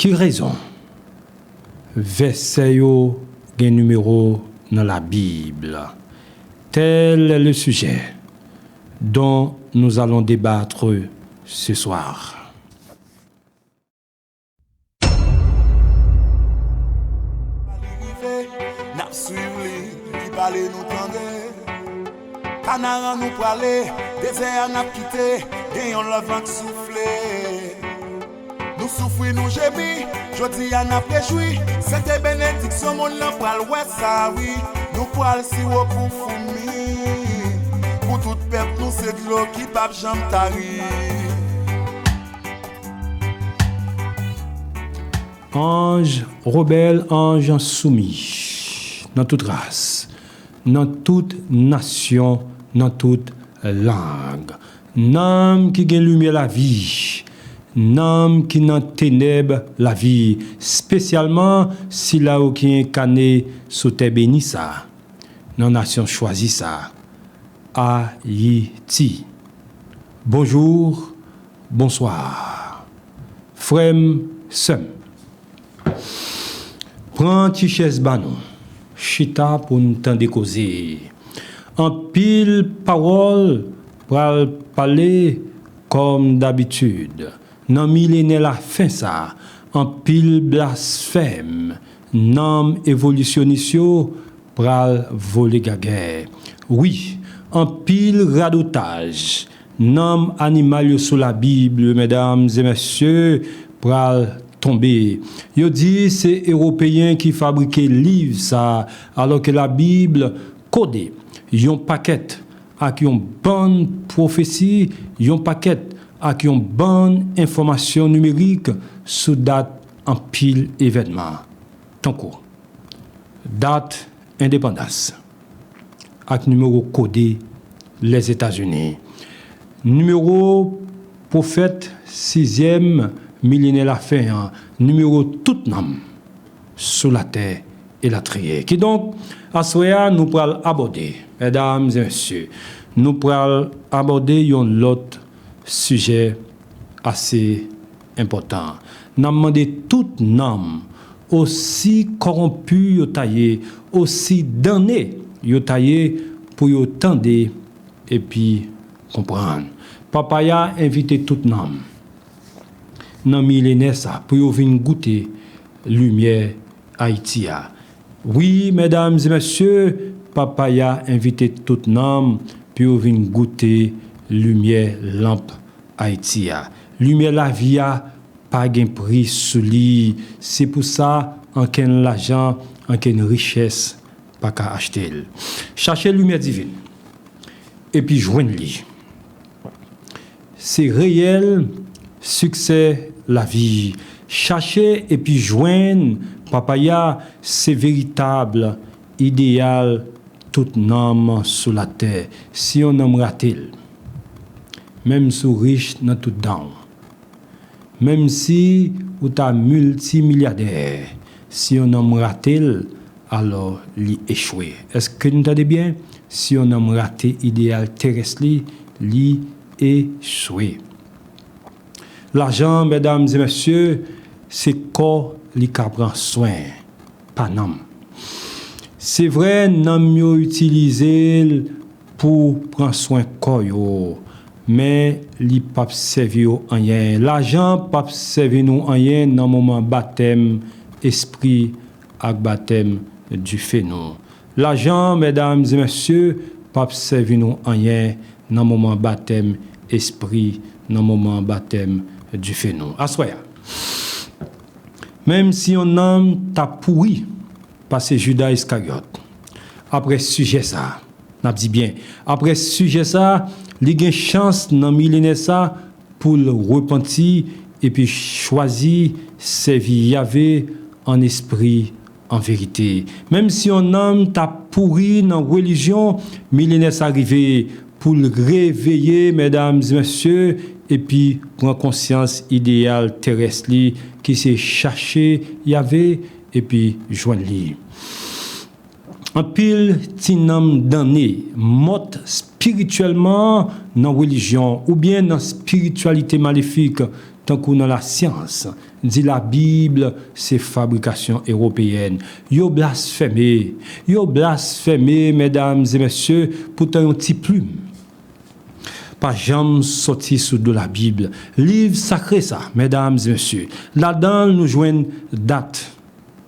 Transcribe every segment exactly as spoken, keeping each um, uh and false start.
Ki rezon vèsè yo gen nimewo nan Labib? Tel est le sujet dont nous allons débattre ce soir. Li rive, n ap swiv li, li pale nou tande. Kanaran nou prale, dezè a n ap kite, gen yon lòt van k soufle. Nou soufri, nou jemi, jodi a n ap rejwi. Se te benediksyon, monn lan pral wè sa, wi. Nou pral siwo pou foumi. Pou tout pèp nou, se dlo ki p ap janm tari. Ange Robert, ange soumis, dans toute race, dans toute nation, dans toute langue. Nanm ki gen limyè lavi, nanm ki nan tenèb lavi, spesyalman sila yo ki enkane sou tè beni sa, nan nasyon chwazi sa, Ayiti. Bonjou, bonswa. Frè m, sè m, pran ti chèz ba nou, chita pou n tande koze. Anpil pawòl pral pale kòm dabitid. Nan milenè lafen sa, anpil blasfèm, nanm evolisyonis yo pral vole gagè. Wi, anpil radotaj, nanm animal yo sou Labib, medam e mesye, pral tonbe. Yo di se Ewopeyen ki fabrike liv sa, alòske Labib kode yon pakèt ak yon bann pwofesi, yon pakèt ak yon bann enfòmasyon nimerik sou dat anpil evènman, tankou dat endepandans ak nimewo kode Lèzetazini, nimewo pwofèt sizyèm milenè lafen an, nimewo tout nanm sou latè, elatriye. Kidonk, aswè a, nou pral abòde, medam e mesye, nou pral abòde yon lòt sijè ase enpòtan. N ap mande tout nanm, osi kòwonpi yo ta ye, osi dannen yo ta ye, pou yo tande epi konprann. Papa a envite tout nanm nan milenè sa pou yo vin goute limyè Ayiti a. Wi, medam e mesye, Papa a envite tout nanm pou yo vin goute limyè lanp Ayiti a. Limyè lavi a pa gen pri sou li. Se pou sa, ankenn lajan, ankenn richès pa ka achte l. Chache limyè divin epi jwenn li. Se reyèl siksè lavi. Chache epi jwenn Papa a, se veritab ideyal tout nanm sou latè. Si yon nanm rate l, menm si w rich nan tout dan w, menm si ou ta miltimilyadè, si yon nanm rate l, alò li echwe. Èske n tande byen? Si yon nanm rate ideyal terès li, li echwe. Lajan, medam e mesye, se kò li ka pran swen, pa nanm. Se vre, nanm yo itilize l pou pran swen kò yo, men li p ap sèvi yo anyen. Lajan p ap sèvi nou anyen nan moman batèm espri ak batèm dife nou. Lajan, medam e mesye, p ap sèvi nou anyen nan moman batèm espri, nan moman batèm dife nou. Aswè a, menm si yon nanm ta pouri pase Jida Iskaryòt, apre sijè sa a, n ap di byen, apre sijè sa a, li gen chans nan milenè sa a pou l repanti epi chwazi sèvi Yave an espri, an verite. Menm si yon nanm ta pouri nan relijyon, milenè sa rive pou l reveye, medam e mesye, epi pran konsyans ideyal terès li, ki se chache Yave epi jwenn li. Anpil ti nanm dannen, mòt espirityèlman nan relijyon oubyen nan espirityalite malefik, tankou nan lasyans, di Labib se fabrikasyon ewopeyèn. Yo blasfeme. Yo blasfeme, medam e mesye, poutan yon ti plim pa janm sòti sou do Labib. Liv sakre sa, medam e mesye, ladan l nou jwenn dat.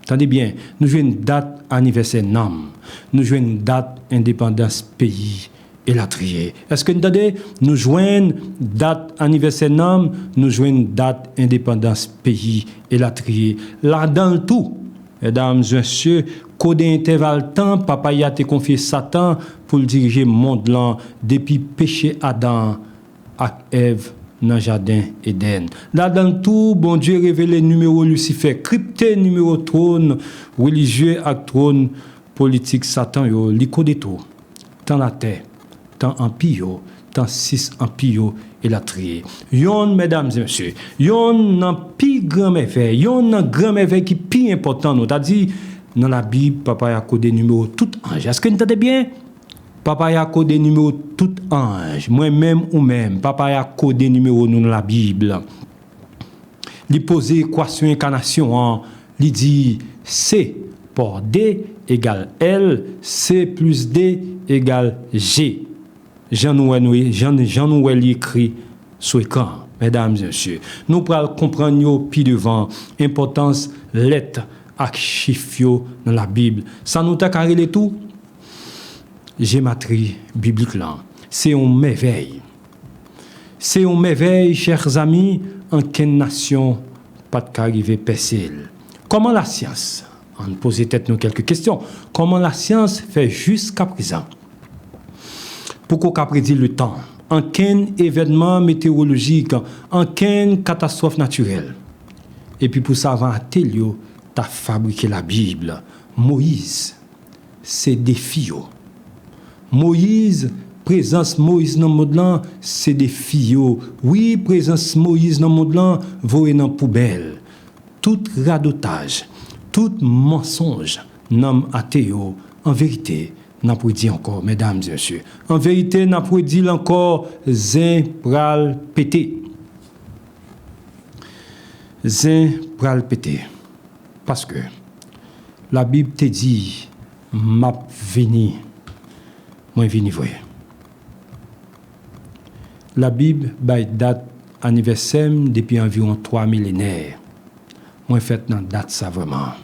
Tande byen, nou jwenn dat anivèsè nanm. Nou jwenn dat endepandans peyi, elatriye. Èske n tande? Nou jwenn dat anivèsè nanm, nou jwenn dat endepandans peyi, elatriye. Ladan l tou, medam e mesye, kode entèval tan Papa a te konfye Satan pou l dirije mond lan depi peche Adan ak Èv nan jaden Edenn. Ladan l tou, Bondye revele nimewo Lisifè, kripte nimewo twòn relijye ak twòn politik Satan yo. Li kode tou tan latè, tan anpi yo, tan sis anpi yo, elatriye. Yonn, medam e mesye, yonn nan pi gran mèvèy, yonn nan gran mèvèy ki pi enpòtan nou, ta di, nan Labib, Papa a kode nimewo tout anj. Èske n tande byen? Papa a kode nimewo tout anj. Mwen menm, ou menm, Papa a kode nimewo nou nan Labib. Li poze ekwasyon enkanasyon an, li di C pò D egal L, C plis D egal G. Jan nou wè, nou, jan, jan nou wè li ekri sou ekran, medam e mesye. Nou pral konprann yo pi devan, enpòtans lèt ak chif yo nan Labib. Sa nou ta ka rele tou jematri biblik lan. Se yon mèvèy. Se yon mèvèy, chè zanmi, ankenn nasyon pa t ka rive pèse l. Kòman lasyans, ann poze tèt nou kèlke kesyon, kòman lasyans fè jiskaprezan poko ka predi letan, ankenn evènman metewolojik, ankenn katastwòf natirèl, epi pou savan atè l yo ta fabrike Labib? Moyiz, se defi yo. Moyiz, prezans Moyiz nan mond lan, se defi yo. Wi, prezans Moyiz nan mond lan voye nan poubèl tout radotaj, tout mansonj nanm atè yo. An verite, n ap redi ankò, medam e mesye. An verite, n ap redi l ankò, zen pral pete. Zen pral pete. Paske Labib te di, "M ap vini. Mwen vini vre." Labib bay dat anivèsè m depi anviwon twa milenè. Mwen fèt nan dat sa vrèman.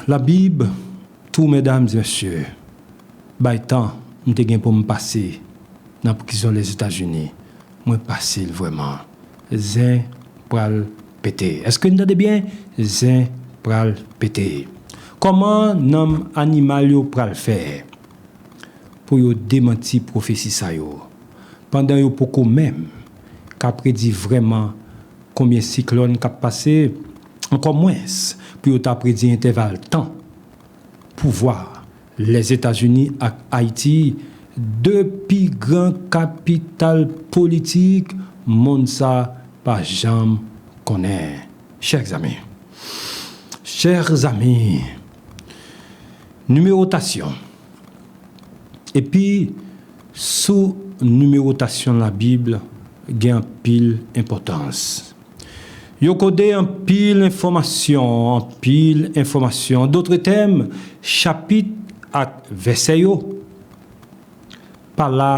Labib tou, medam e mesye, bay tan m te gen pou m pase nan prizon Lèzetazini, mwen pase l vrèman. Zen pral pete. Èske n tande byen? Zen pral pete. Kòman nanm animal yo pral fè pou yo demanti pwofesi sa yo, pandan yo poko menm ka predi vrèman konbyen siklòn k ap pase, ankò mwens pou yo ta predi entèval tan pouvwa Lèzetazini ak Ayiti, de pi gran kapital politik mond sa pa janm konnen. Chè zanmi, chè zanmi, nimewotasyon, epi sou nimewotasyon Labib gen anpil enpòtans. Yo kode anpil enfòmasyon, anpil enfòmasyon. An dòt tèm, chapit ak vèsè yo pa la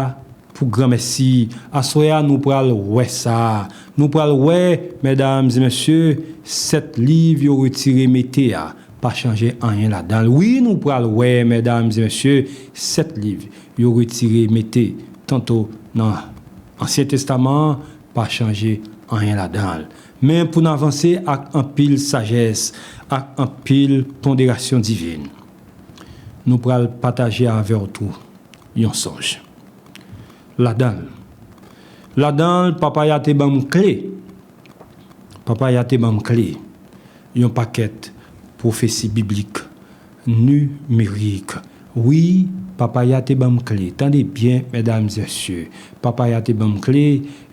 pou granmèsi. Aswè a, nou pral wè sa. Nou pral wè, medam e mesye, sèt liv yo retire mete a pa chanje anyen ladan l. Wi, nou pral wè, medam e mesye, sèt liv yo retire mete tanto nan Ansyen Testaman an, pa chanje anyen ladan l. Men pou n avanse ak anpil sajès, ak anpil ponderasyon divin, nou pral pataje avè w tou yon sonj. Ladan l, ladan l, Papa a te ban m kle. Papa a te ban m kle yon pakèt pwofesi biblik nimerik. Wi, Papa a te ban m kle. Tande byen, medam e mesye. Papa a te ban m kle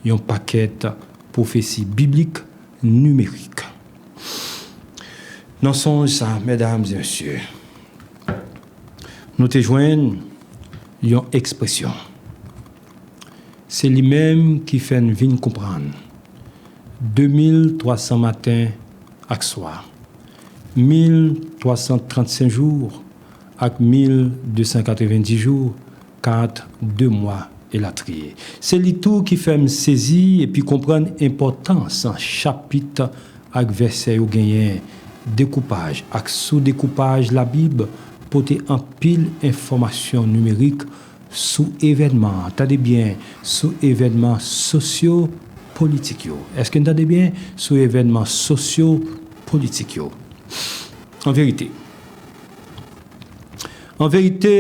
yon pakèt pwofesi biblik nimerik. Nan sonj sa, medam e mesye, nou te jwenn yon ekspresyon. Se li menm ki fè n vin konprann De mil twa san maten ak swa, mil twa san trannsenk jou ak mil de san katrevenndis jou, kat, de mwa, elatriye. Se li tou ki fè m sezi epi konprann enpòtans chapit ak vèsè yo genyen. Dekoupaj ak soudekoupaj Labib pote anpil enfòmasyon nimerik sou evènman, tande byen, sou evènman sosyo-politik yo. Èske n tande byen? Sou evènman sosyo-politik yo. An verite, an verite,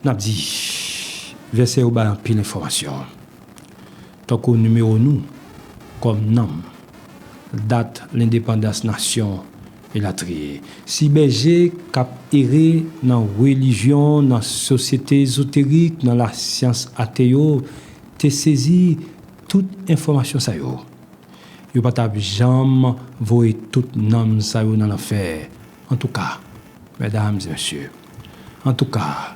n ap di, vèsè yo bay anpil enfòmasyon, tankou nimewo nou kòm nanm, dat lendepandans nasyon, elatriye. Si bèje k ap ere nan relijyon, nan sosyete ezoterik, nan lasyans ate yo, te sezi tout enfòmasyon sa yo, yo pa t ap janm voye tout nanm sa yo nan lanfè. Antouka, medam e mesye, antouka,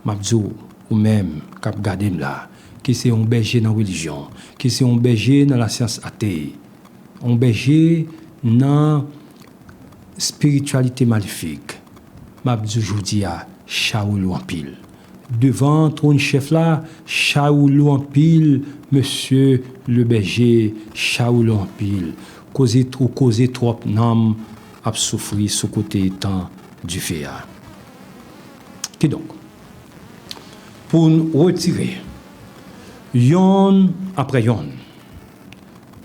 m ap di w, ou menm k ap gade m la, ki se yon bèje nan relijyon, ki se yon bèje nan lasyans ate, yon bèje nan espirityalite malefik, m ap di w jodi a, chay ou lou anpil. Devan twòn chèf la, chay ou lou anpil, mesye le bèje, chay ou lou anpil. Koze, ou koze twòp nanm ap soufri sou kote etan dife a. Kidonk, pou n retire yonn apre yonn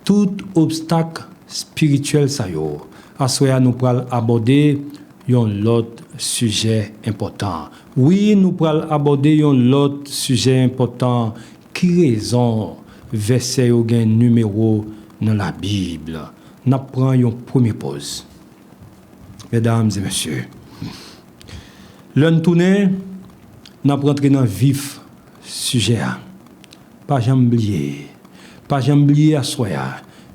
tout obstak espirityèl sa yo, aswè a nou pral abòde yon lòt sijè enpòtan. Wi, nou pral abòde yon lòt sijè enpòtan. Ki rezon vèsè yo gen nimewo nan Labib? N ap pran yon premye pòz. Medam e mesye, lè n tounen, n ap rantre nan vif sijè a. Pa janm bliye, pa janm bliye aswè a,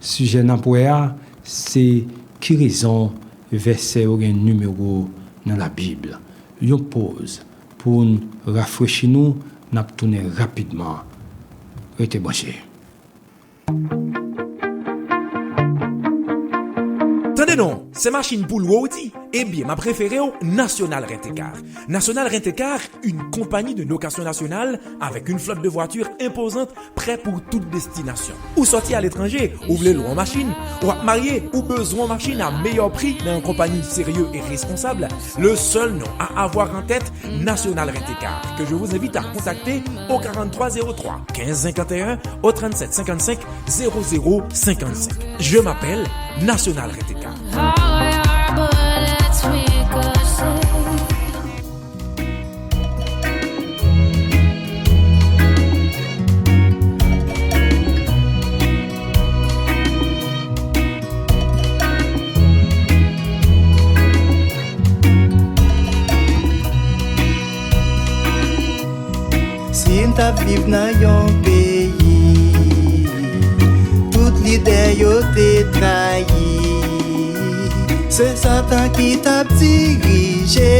sijè n ap wè a, se ki rezon vèsè yo gen nimewo nan Labib. Yon pòz pou n rafrechi nou, n ap tounen rapidman. Rete branche. Tande non, se machin pou lwe w di? Ebyen, m ap refere w National Rent-A-Car. National Rent-A-Car, une compagnie de location nationale avec une flotte de voitures imposante, prêt pour toute destination. Ou sòti aletranje, ou vle lwe yon machin, w ap marye, ou bezwen yon machin a meyè pri nan yon konpayi serye e responsab, le seul nom à avoir en tête, National Rent-A-Car, que je vous invite à contacter au quarante-trois zéro trois quinze cinquante et un, au trente-sept cinquante-cinq zéro zéro cinquante-cinq. Je m'appelle National Rent-A-Car. Our bullets ricochet. Si n t ap viv nan yon peyi, tout lidè yo te trayi, se Satan ki t ap dirije.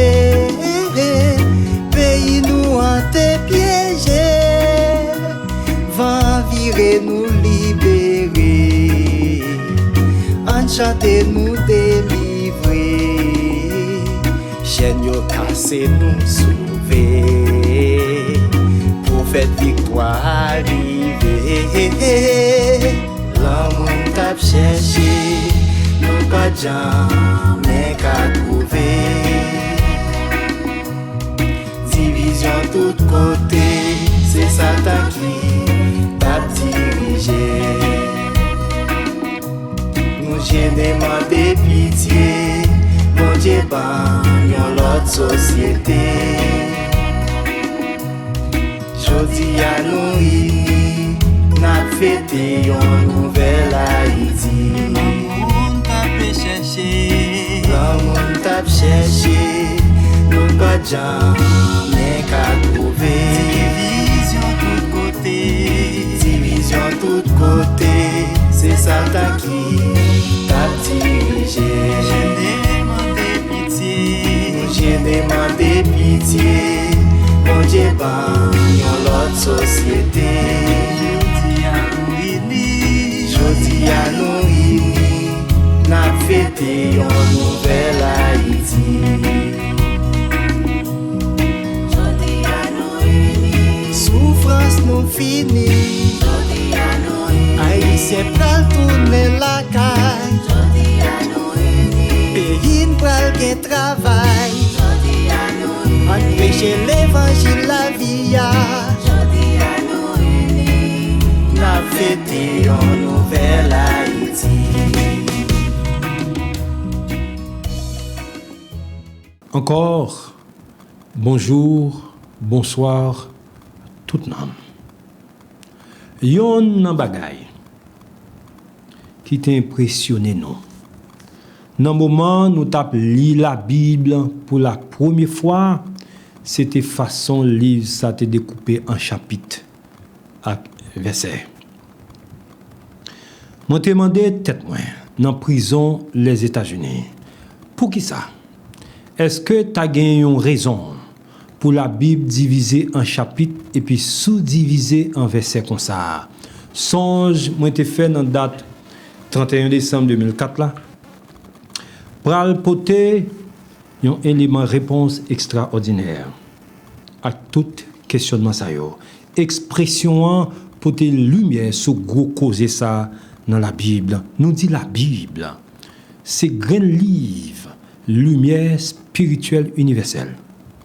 Peyi nou an te pyeje, van an vire nou libere, ann chante nou delivre. Chèn yo kase nou sove, pwofèt viktwa a rive. Lanmou n t ap chèche, nou pa t janmen ka twouve. Divizyon tout kote, se Satan ki t ap dirije. Nou jennen mande pitye, Bondye ban yon lòt sosyete. Jodi a nou ini, n ap fete yon nouvèl Ayiti. Lanmou n t ap chèche, lanmou n t ap chèche, nou pa t janmen ka twouve. Divizyon tout kote, divizyon tout kote, se Satan ki t ap dirije. Jennen mande pitye, nou jennen mande pitye, Bondye ban yon lòt sosyete. Jodi a nou ini, jodi a nou Fete yon nouvèl Ayiti. Jodi a nou ini. Soufrans nou fini. Jodi a nou ini. Ayisyen pral tounen lakay. Jodi a nou ini. Peyi n pral gen travay. Jodi a nou ini. Ann preche levanjil lavi a. Jodi a nou ini. N ap fete yon nouvèl Ayiti. Ankò, bonjou, bonswa, tout nanm. Yonn nan bagay ki te enpresyone nou, nan moman nou t ap li Labib pou la premye fwa, se te fason liv sa te dekoupe an chapit ak vèsè. Mwen te mande tèt mwen nan prizon Lèzetazini, poukisa? Èske ta gen yon rezon pou Labib divize an chapit epi soudivize an vèsè konsa? Sonj mwen te fè nan dat trannteyen desanm de mil kat la pral pote yon eleman repons ekstraòdinè ak tout kesyònman sa yo. Ekspresyon an pote limyè sou gwo koze sa nan Labib. Nou di Labib se grenn liv limyè espirityèl inivèsèl.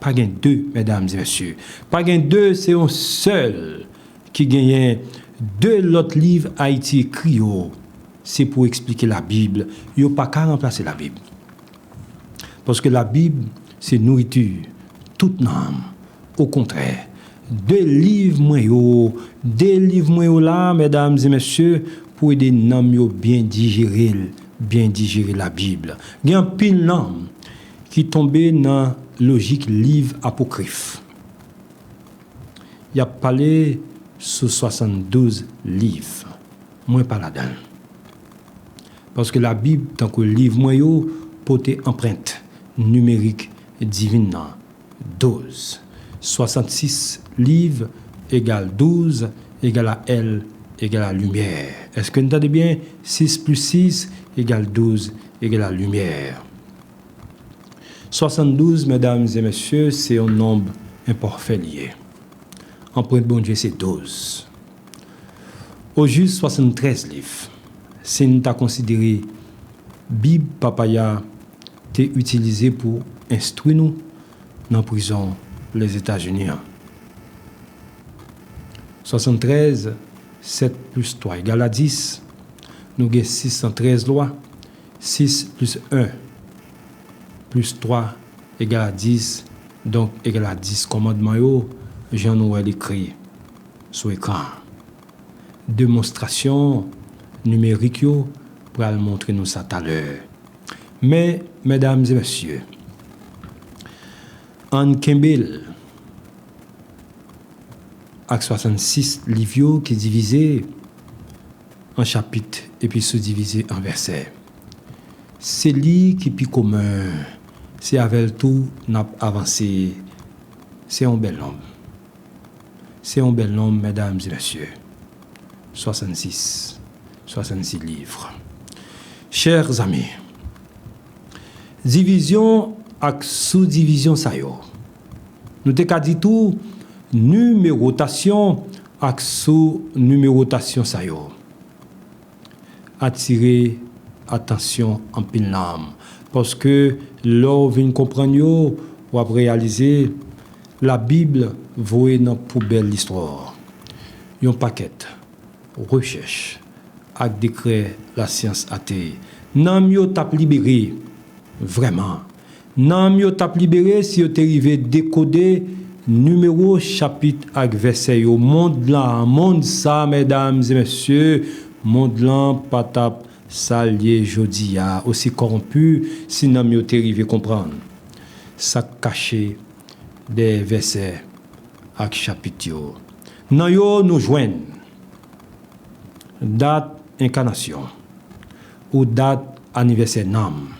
Pa gen de, medam e mesye. Pa gen de, se yon sèl ki genyen. De lòt liv Ayiti ekri yo, se pou eksplike Labib. Yo pa ka ranplase Labib. Paske Labib se nouriti tout nanm. Okontrè, de liv mwen yo, de liv mwen yo la, medam e mesye, pou ede nanm yo byen dijere l, byen dijere Labib. Gen anpil nanm ki tonbe nan lojik liv apokrife. Y ap pale sou swasanndouz liv. Mwen pa ladan l. Paske Labib, tankou liv mwen yo, pote anprent nimerik diven nan, douz. Swasannsis liv egal douz egal a L egal a limyè. Èske n tande byen? Sis plis sis egal douz egal a limyè. Swasanndouz, medam e mesye, se yon nonb enpafè li ye. Anprent Bondye se douz. Ojis swasanntrèz liv, si n ta konsidere Bib papa a te itilize pou enstwi nou nan prizon Lèzetazini an. Swasanntrèz, sèt plis twa egal a dis. Nou gen sis san trèz lwa. Sis plis en plis twa egal a dis. Donk, egal a dis kòmandman yo, jan nou wè l ekri sou ekran an. Demonstrasyon nimerik yo pral montre nou sa talè. Men, medam e mesye, ann kenbe l ak swasannsis liv yo ki divize an chapit epi soudivize an vèsè. Se li ki pi komen, se avè l tou n ap avanse. Se yon bèl nonb. Se yon bèl nonb, medam e mesye. Swasannsis, swasannsis liv. Chè zanmi, divizyon ak soudivizyon sa yo, nou te ka di tou nimewotasyon ak sounimewotasyon sa yo atire atansyon anpil nanm, paske lè w vin konprann yo, w ap reyalize Labib voye nan poubèl listwa yon pakèt rechèch ak dekrè lasyans ate. Nanm yo t ap libere, vrèman. Nanm yo t ap libere si yo te rive dekode nimewo chapit ak vèsè yo. Mond lan, mond sa, medam e mesye, mond lan pa t ap sa l ye jodi a, osi kòwonpi, si nanm yo te rive konprann sa k kache dèyè vèsè ak chapit yo. Nan yo, nou jwenn dat enkanasyon ou dat anivèsè nanm.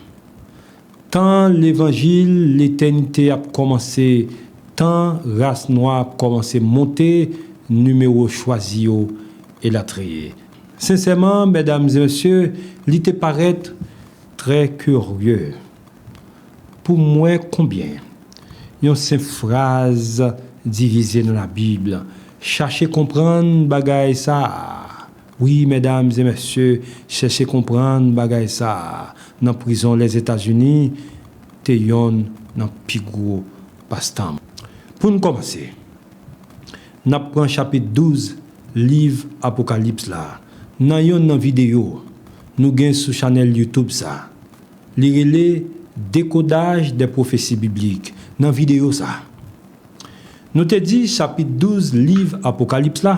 Tan levanjil, letènite ap kòmanse, tan ras nwa ap kòmanse monte, nimewo chwazi yo, elatriye. Sensèman, medam e mesye, li te parèt Très curieux. Pou mwen, konbyen yon senp fraz divize nan Labib? Chache konprann bagay sa a. Wi, medam e mesye, chèche konprann bagay sa a. Nan prizon Lèzetazini, te yonn nan pi gwo pastan. Pou n kòmanse, n ap pran chapit douz liv Apokalips la nan yonn nan videyo nou gen sou chanèl YouTube sa. Li rele Décodage des prophéties bibliques. Nan videyo sa, nou te di chapit douz liv Apokalips la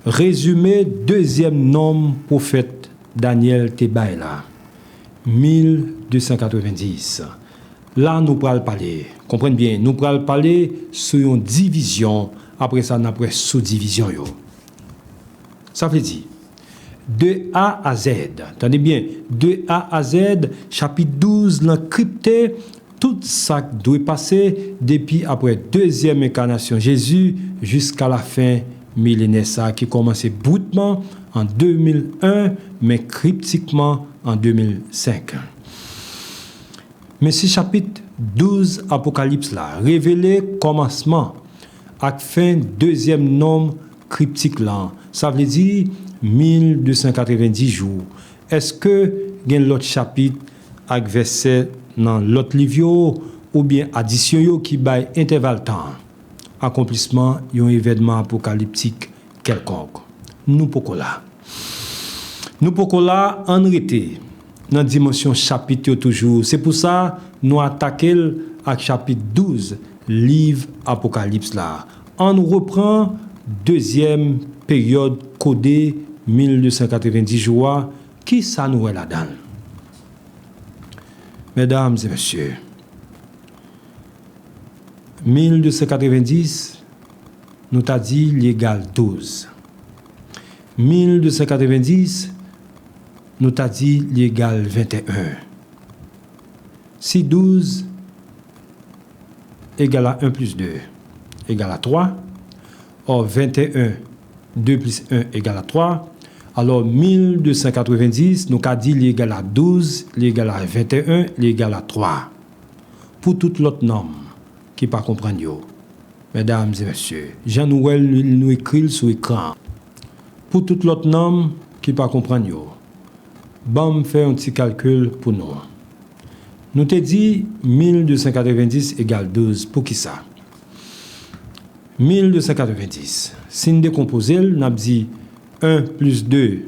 rezime dezyèm nonm pwofèt Danyèl te bay la, mil de san katrevenndis. La, nou pral pale, konprann byen, nou pral pale sou yon divizyon, apre sa, n ap wè soudivizyon yo. Sa vle di, de A a Z, tande byen, de A a Z, chapit douz lan kripte tout sa k dwe pase depi apre dezyèm enkanasyon Jezi jiska lafen milenè sa a ki kòmanse britman an de mil en, men kriptikman an de mil senk. Men si chapit douz Apokalips la revele kòmansman ak fen dezyèm nonm kriptik lan, sa vle di mil de san katrevenndis jou, èske gen lòt chapit ak vèsè nan lòt liv yo oubyen adisyon yo ki bay entèval tan akonplisman yon evènman apokaliptik kèlkonk? Nou poko la. Nou poko la, ann rete nan dimansyon chapit yo toujou. Se pou sa, nou atake l ak chapit douz liv Apokalips la. Ann repran dezyèm peryòd kode mil de san katrevenndis jou a. Kisa nou wè ladan l? Medam e mesye, mil de san katrevenndis, nou ta di li egal douz. Mil de san katrevenndis, nou ta di li egal venteyen. Si douz egal a en plis de egal a twa, ò, venteyen, de plis en egal a twa, alò, mil de san katrevenndis, nou ka di li egal a douz, li egal a venteyen, li egal a twa. Pou tout lòt nonm ki pa konprann yo, medam e mesye, jan nou wè l, nou ekri l sou ekran an. Pou tout lòt nonm ki pa konprann yo, ban m fè yon ti kalkil pou nou. Nou te di mil de san katrevenndis egal douz. Poukisa? Mil de san katrevenndis, si n dekonpoze l, n ap di en plis de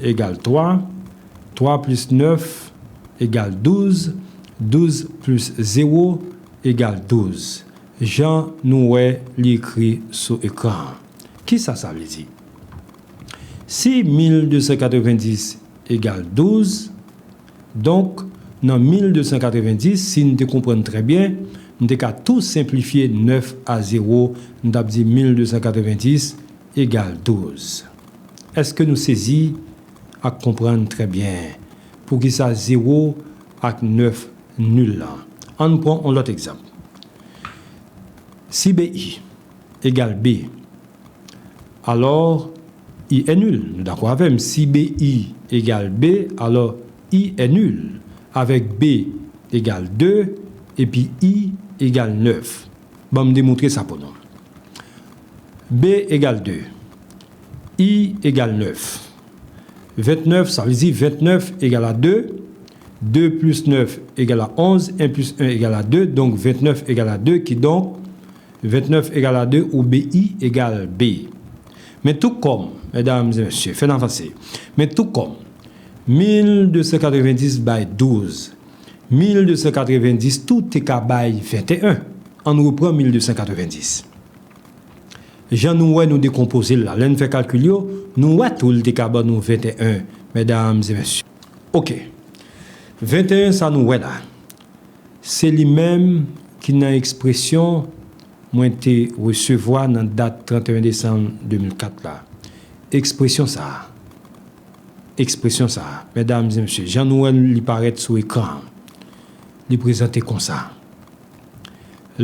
egal twa, twa plis nèf egal douz, douz plis zewo egal douz. Jan nou wè li ekri sou ekran an. Kisa sa vle di? Si mil de san katrevenndis egal douz, donk, nan mil de san katrevenndis, si n te konprann trè byen, n te ka tou senplifye nèf a zewo, n t ap di mil de san katrevenndis egal douz. Èske nou sezi ak konprann trè byen poukisa zewo ak nèf nil lan? Ann pran yon lòt egzanp. Si B I egal B, alò I è nil. Nou dakò avè m? Si B I egal B, alò I è nil. Avèk B egal de, epi I egal nèf. Ban m demontre sa pou nou. B egal de. I egal nèf. Ventnèf, sa vle di ventnèf egal a de. De plis nèf egal a onz. En plis en egal a de. Donk, ventnèf egal a de. Kidonk, ventnèf egal a de ou B I egal B. Men tou kòm, medam e mesye, fè n avanse. Men tou kòm, mil de san katrevenndis bay douz. Mil de san katrevenndis tou te ka bay venteyen. Ann repran mil de san katrevenndis. Jan nou wè nou dekonpoze l la, lè n fè kalkil yo, nou wè tou li te ka ban nou venteyen, medam e mesye. Oke. Venteyen sa nou wè la, se li menm ki nan ekspresyon mwen te resevwa nan dat trannteyen desanm de mil kat la. Ekspresyon sa a, ekspresyon sa a, medam e mesye, jan nou wè li parèt sou ekran an, li prezante konsa.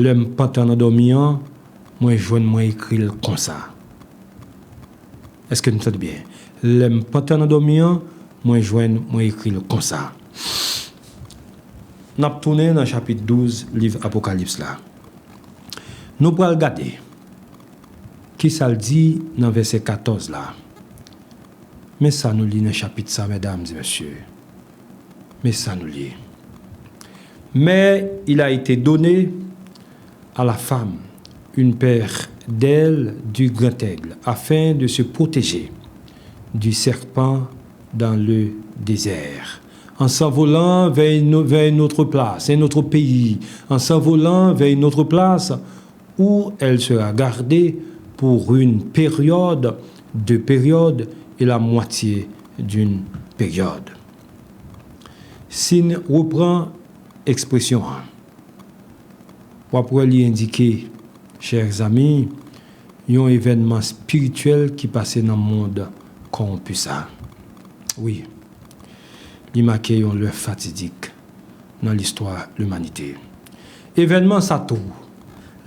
Lè m pantan nan dòmi an, mwen jwenn mwen ekri l konsa. Èske nou tande byen? Lè m pantan nan dòmi an, mwen jwenn mwen ekri l konsa. N ap tounen nan chapit douz liv Apokalips la. Nou pral gade ki sa l di nan vèsè katòz la. Men sa nou li nan chapit sa, medam e mesye. Men sa nou li. Mais il a été donné à la femme une paire d'ailes du grand aigle, afin de se protéger du serpent dans le désert. En s'envolant vers une, vers une autre place, un autre pays, en s'envolant vers une autre place où elle sera gardée pour une période, deux périodes et la moitié d'une période. Si n repran ekspresyon an, w ap wè li endike, chè zanmi, yon evènman espirityèl ki pase nan mond kòwonpi sa. Wi, li make yon lè fatidik nan listwa limanite. Evènman sa tou,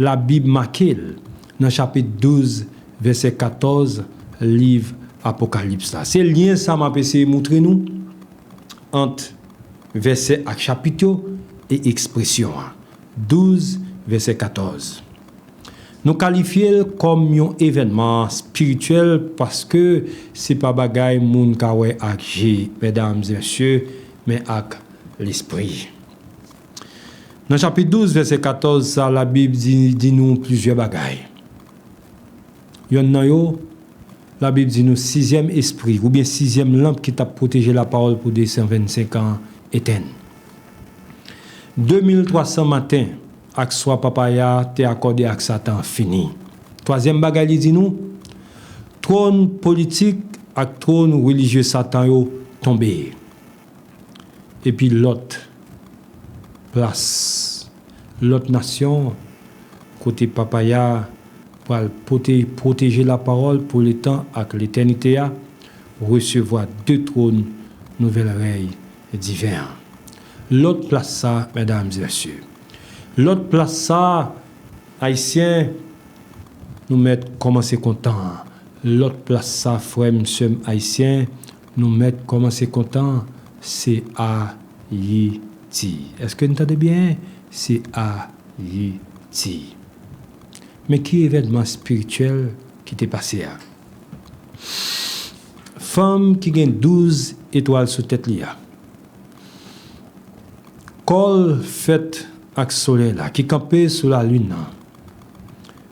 Labib make l nan chapit douz, vèsè katòz liv Apokalips la. Se lyen sa m ap eseye moutre nou ant vèsè ak chapit yo e ekspresyon an. Douz, vèsè katòz. Nou kalifye l kòm yon evènman espirityèl paske se pa bagay moun ka wè ak je, medam e mesye, men ak lespri. Nan chapit douz, vèsè katòz sa, Labib di, di nou plizyè bagay. Yonn nan yo, Labib di nou sizyèm espri, oubyen sizyèm lanp ki t ap pwoteje lapawòl pou de san vennsenk an, etenn. De mil twa san maten ak swa Papa a te akòde ak Satan fini. Twazyèm bagay li di nou, twòn politik ak twòn relijye Satan yo tonbe. Epi lòt plas, lòt nasyon kote Papa a pral pote, pwoteje lapawòl pou letan ak letènite a, resevwa de twòn nouvèl rèy diven an. Lòt plas sa, medam e mesye. Lòt plas sa, Ayisyen, nou mèt kòmanse kontan. Lòt plas sa, frè m, sè m ayisyen, nou mèt kòmanse kontan, se Ayiti. Èske n tande byen? Se Ayiti. Men ki evènman espirityèl ki te pase a? Fanm ki gen douz etwal sou tèt li a, kò l fèt ak solèy la, ki kanpe sou lalin nan,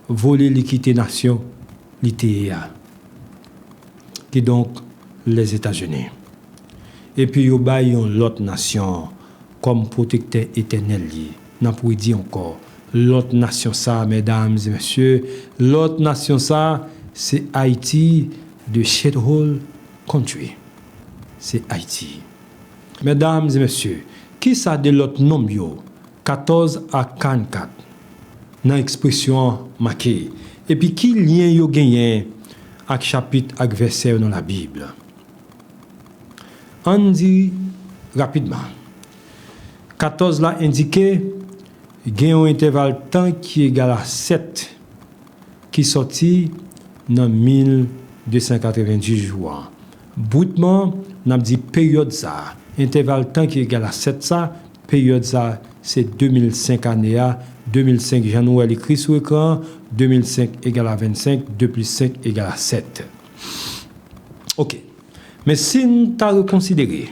vole li kite nasyon li te ye a, kidonk Lèzetazini. Epi yo bay yon lòt nasyon kòm pwotektè etènèl li. N ap redi ankò, lòt nasyon sa, medam e mesye, lòt nasyon sa, se Ayiti, the shithole country. Se Ayiti. Medam e mesye, kisa de lòt nonm yo, katòz a karannkat, nan ekspresyon an make? Epi ki lyen yo genyen ak chapit ak vèsè yo nan Labib? Ann di rapidman. Katòz la endike gen yon entèval tan ki egal a sèt ki sòti nan mil de san katrevenndis jou an. Britman, n ap di peryòd sa a, entèval tan ki egal a sèt sa, peryòd sa a, se de mil senk ane a, de mil senk, jan nou wè l ekri sou ekran an, de mil senk egal a vennsenk, de plis senk egal a sèt. Oke. Men si n ta rekonsidere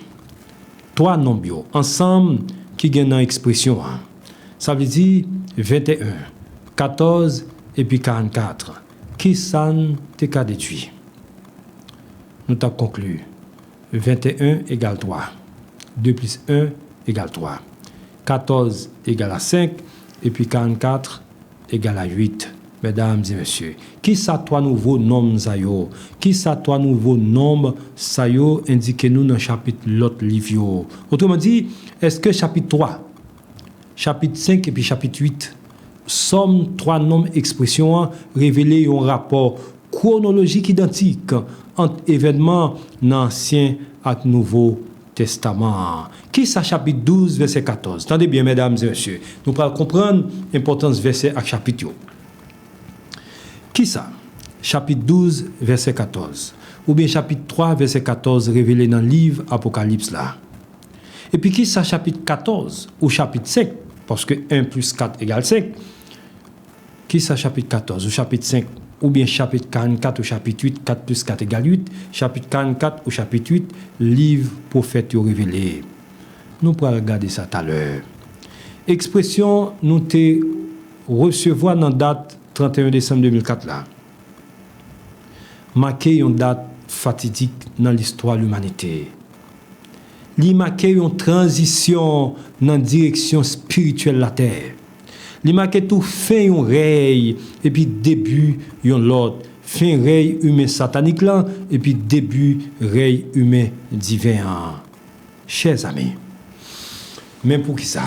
twa nonb yo ansanm ki gen nan ekspresyon an, sa vle di venteyen, katòz epi karannkat, ki sa n te ka dedui? Nou t ap konkli, venteyen egal twa, de plis en egal twa, katòz egal a senk, epi karannkat egal a uit. Medam e mesye, kisa twa nouvo nonm sa yo? Kisa twa nouvo nonm sa yo endike nou nan chapit lòt liv yo? Otreman di, èske chapit twa, chapit senk epi chapit uit, sòm twa nonm ekspresyon an revele yon rapò kwonolojik idantik ant evènman nan Ansyen ak Nouvo Testaman an? Kisa chapit douz, vèsè katòz? Tande byen, medam e mesye, nou pral konprann enpòtans vèsè ak chapit yo. Kisa chapit douz, vèsè katòz, oubyen chapit twa, vèsè katòz revele nan liv Apokalips la? Epi kisa chapit katòz ou chapit senk, paske en plis kat egal senk, kisa chapit katòz ou chapit senk, oubyen chapit karannkat ou chapit uit, kat plis kat egal uit, chapit karannkat ou chapit uit, liv pwofèt yo revele? Nou pral gade sa talè. Ekspresyon nou te resevwa nan dat trannteyen desanm de mil kat la make yon dat fatidik nan listwa limanite. Li make yon tranzisyon nan direksyon espirityèl latè. Li make tou fen yon rèy epi debi yon lòt, fen rèy imen satanik lan epi debi rèy imen diven an. Chèzami, men poukisa,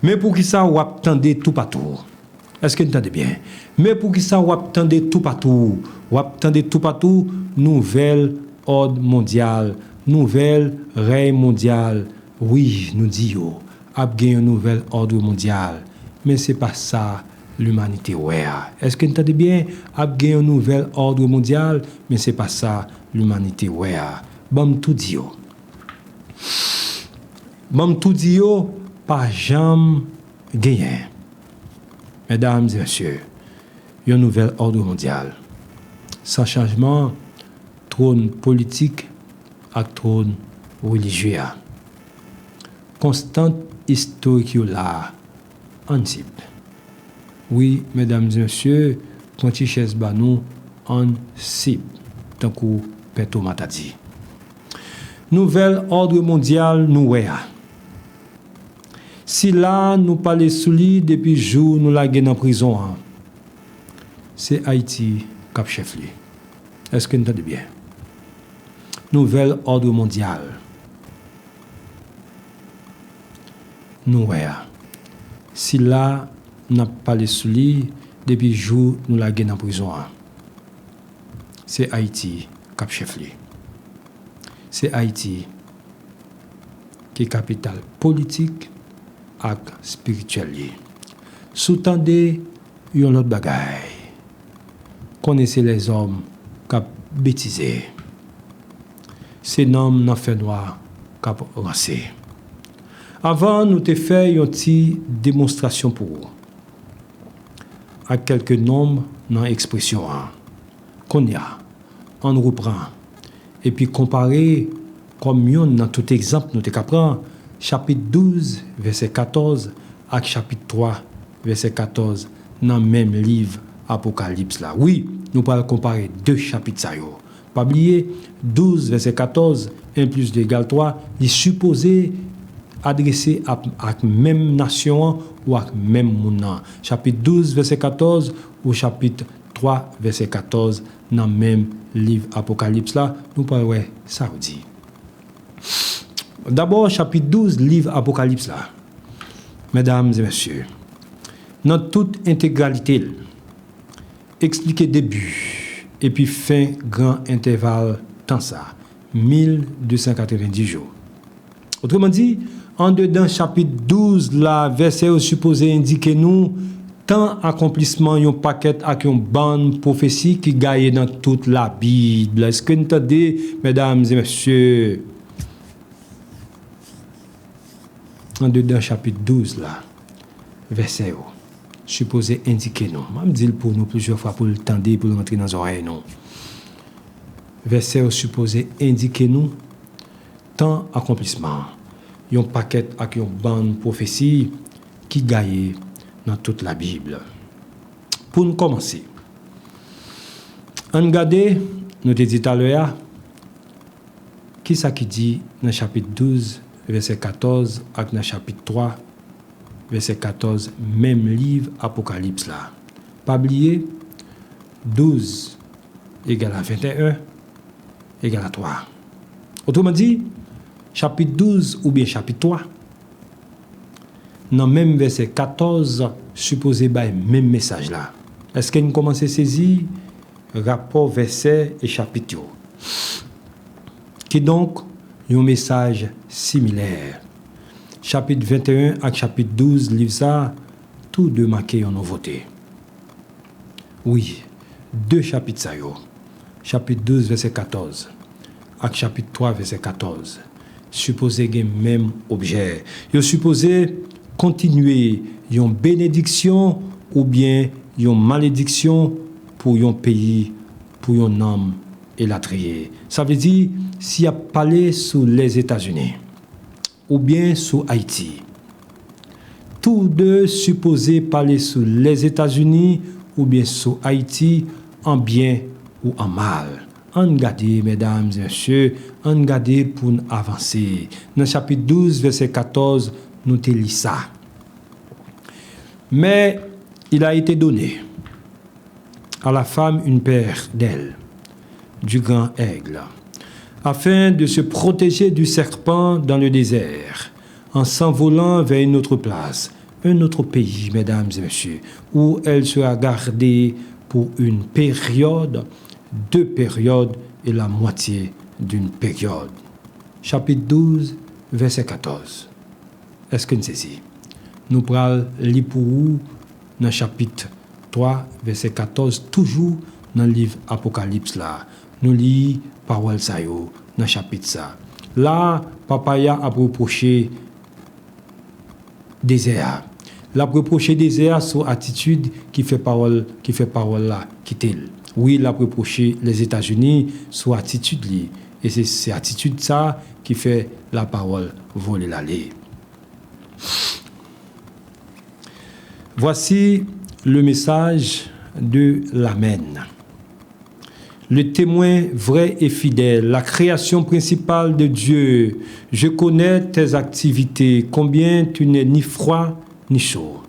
men poukisa w ap tande toupatou, Èske n tande byen? Men poukisa w ap tande toupatou, w ap tande toupatou nouvèl òd mondyal, nouvèl rèy mondyal? Wi, nou di yo, ap gen yon nouvèl òd mondyal, men se pa sa limanite wè a. Èske n tande byen? Ap gen yon nouvèl òd mondyal, men se pa sa limanite wè a. Ban m tou di yo. Ban m tou di yo, pa janm genyen, medam e mesye, yon nouvèl òd mondyal, san chanjman twòn politik ak twòn relijye a. Konstant istorik yo la, ann sib. Wi, medam e mesye, pran ti chèz ba nou, ann sib, tankou Pè Toma ta di. Nouvèl òd mondyal nou wè a. Sila nou pale sou li depi jou nou lage nan prizon an. Se Ayiti k ap chèf li. Èske n tande byen? Nouvèl òd mondyal nou wè a. Sila n ap pale sou li depi jou nou lage nan prizon an. Se Ayiti k ap chèf li. Se Ayiti ki kapital politik ak espirityèl li. Si w tande yon lòt bagay, konnen se lèzòm k ap betize. Se nanm nan fènwa k ap ranse. Avan, nou te fè yon ti demonstrasyon pou ou ak kèlke nonm nan ekspresyon an. Kounye a, ann repran epi konpare kòm yonn nan tout egzanp nou te ka pran, chapit douz, vèsè katòz, ak chapit twa, vèsè katòz, nan menm liv Apokalips la. Wi, nou pral konpare de chapit sa yo. Pa bliye, douz vèsè katòz, en plis de egal twa, li sipoze adrese ak, ak menm nasyon an ou ak menm moun nan. Chapit douz vèsè katòz ou chapit twa vèsè katòz nan menm liv Apokalips la, nou pral wè sa yo di. Dabò, chapit douz liv Apokalips la, medam e mesye, nan tout entegralite l, eksplike debi epi fen gran entèval tan sa, mil de san katrevenndis jou. Otreman di, andedan chapit douz la, vèsè yo sipoze endike nou tan akonplisman yon pakèt ak yon bann pwofesi ki gaye nan tout Labib. Èske n tande, medam e mesye? Andedan chapit douz la, vèsè yo sipoze endike nou. M ap di l pou nou plizyè fwa pou l tande, pou l rantre nan zòrèy nou. Vèsè yo sipoze endike nou tan akonplisman yon pakèt ak yon bann pwofesi ki gaye nan tout Labib. Pou n kòmanse, ann gade, nou te di talè a, kisa ki di nan chapit douz, vèsè katòz, ak nan chapit twa, vèsè katòz, menm liv Apokalips la. Pa bliye, douz egal a venteyen, egal a twa. Otreman di, chapit douz oubyen chapit twa, nan menm vèsè katòz, sipoze bay menm mesaj la. Èske n kòmanse sezi rapò vèsè e chapit yo? Kidonk, yon mesaj similè. Chapit venteyen ak chapit douz liv sa a, tou de make yon nouvote. Wi, de chapit sa yo, chapit douz vèsè katòz ak chapit twa vèsè katòz, sipoze gen menm objè. Yo sipoze kontinye yon benediksyon oubyen yon malediksyon pou yon peyi, pou yon nanm, elatriye. Sa vle di, si y ap pale sou Lèzetazini oubyen sou Ayiti, toude sipoze pale sou Lèzetazini oubyen sou Ayiti, an byen ou an mal. Ann gade, medam e mesye, ann gade pou n avanse. Nan chapit douz, vèsè katòz, nou te li sa. Mais il a été donné à la femme une paire d'ailes du grand aigle, afin de se protéger du serpent dans le désert, en s'envolant vers une autre place, un autre pays, mesdames et messieurs, où elle sera gardée pour une période, deux périodes et la moitié d'une période. Chapit douz, vèsè katòz. Èske n sezi? Nou pral li pou ou nan chapit twa, vèsè katòz, toujou nan liv Apokalips la. Nou li pawòl sa yo nan chapit sa. La, papa a ap repwoche dezè a. L ap repwoche dezè a sou atitid ki fè pawòl, ki fè pawòl la kite l. Wi, l ap repwoche Lèzetazini sou atitid li. E se, se atitid sa ki fè lapawòl voye l ale. Voici le message de l'Amen. Le témoin vrai et fidèle, la création principale de Dieu, je connais tes activités, combien tu n'es ni froid ni chaud.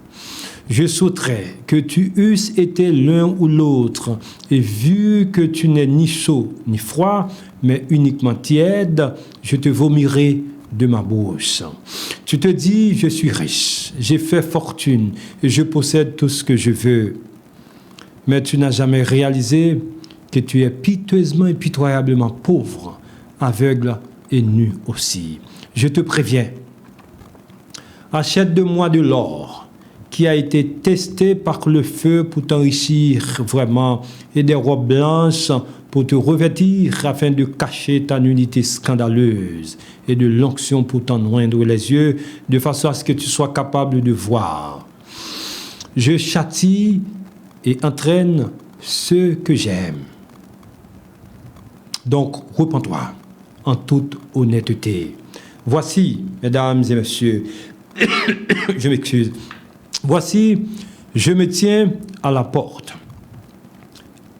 Je souhaiterais que tu eusses été l'un ou l'autre, et vu que tu n'es ni chaud ni froid, mais uniquement tiède, je te vomirai de ma bouche. Tu te dis, je suis riche, j'ai fait fortune et je possède tout ce que je veux. Mais tu n'as jamais réalisé que tu es piteusement et pitoyablement pauvre, aveugle et nu aussi. Je te préviens, achète de moi de l'or qui a été testé par le feu pour t'enrichir vraiment, et des robes blanches pour te revêtir afin de cacher ta nudité scandaleuse, et de l'onction pour t'ennoindre les yeux, de façon à ce que tu sois capable de voir. Je châtie et entraîne ceux que j'aime. Donc, repens-toi en toute honnêteté. Voici, mesdames et messieurs, je m'excuse. Voici, je me tiens à la porte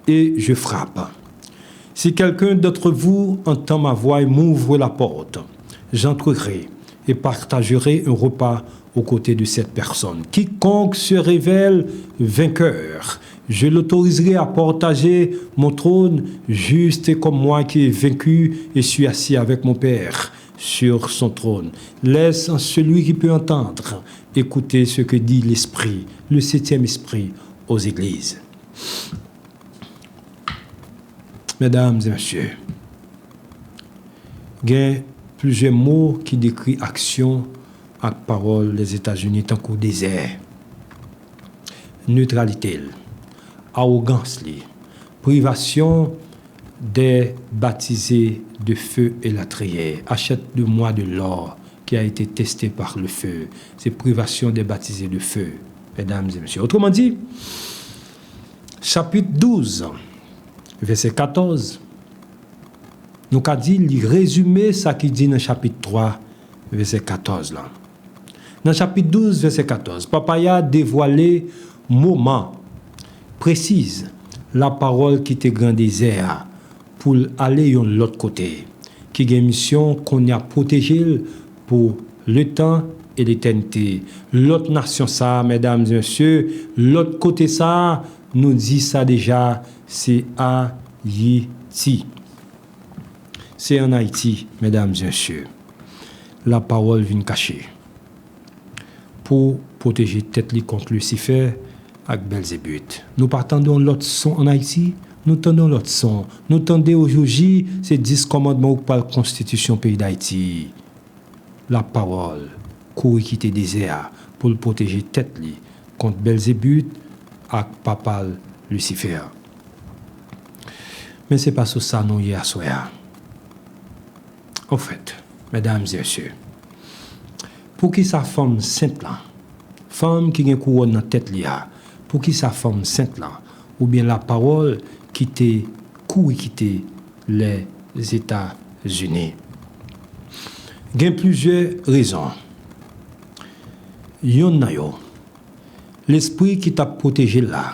et je frappe. Si quelqu'un d'entre vous entend ma voix et m'ouvre la porte, j'entrerai et partagerai un repas aux côtés de cette personne. Quiconque se révèle vainqueur, je l'autoriserai à partager mon trône, juste comme moi qui ai vaincu et suis assis avec mon Père sur son trône. Laisse celui qui peut entendre écouter ce que dit l'Esprit, le septième esprit, aux églises. Medam e mesye, gen plizyè mo ki dekri aksyon ak pawòl Lèzetazini, tankou dezè, netralite l, awogans li, privasyon des baptisés de feu, elatriye. Achète de moi de l'or qui a été testé par le feu. Se privasyon des baptisés de feu, medam e mesye. Otreman di, chapit douz, vèsè katòz, nou ka di li rezime sa ki di nan chapit twa, vèsè katòz la. Nan chapit douz, vèsè katòz, papa a devwale moman presiz lapawòl kite gran dezè a pou l ale yon lòt kote, ki gen misyon kounye a pwoteje l pou letan e letènite. Lòt nasyon sa a, medam e mesye, lòt kote sa a, nou di sa deja, se Ayiti. Se ann Ayiti, medam e mesye, lapawòl vin kache pou pwoteje tèt li kont Lisifè ak Bèlzebit. Nou pa tande yon lòt son ann Ayiti, nou tande yon lòt son. Nou tande ojouji, se dis kòmandman ou k pral konstitisyon peyi Dayiti. Lapawòl kouri kite dezè a pou l pwoteje tèt li kont Bèlzebit ak papa l Lisifè. Men se pa sou sa nou ye aswè a. Ofèt, Medam e mesye, poukisa fanm sent lan, fanm ki gen kouwòn nan tèt li a, poukisa fanm sent lan, oubyen lapawòl ki te kouri kite Lèzetazini? Gen plizyè rezon. Yonn nan yo, lespri ki t ap pwoteje l la,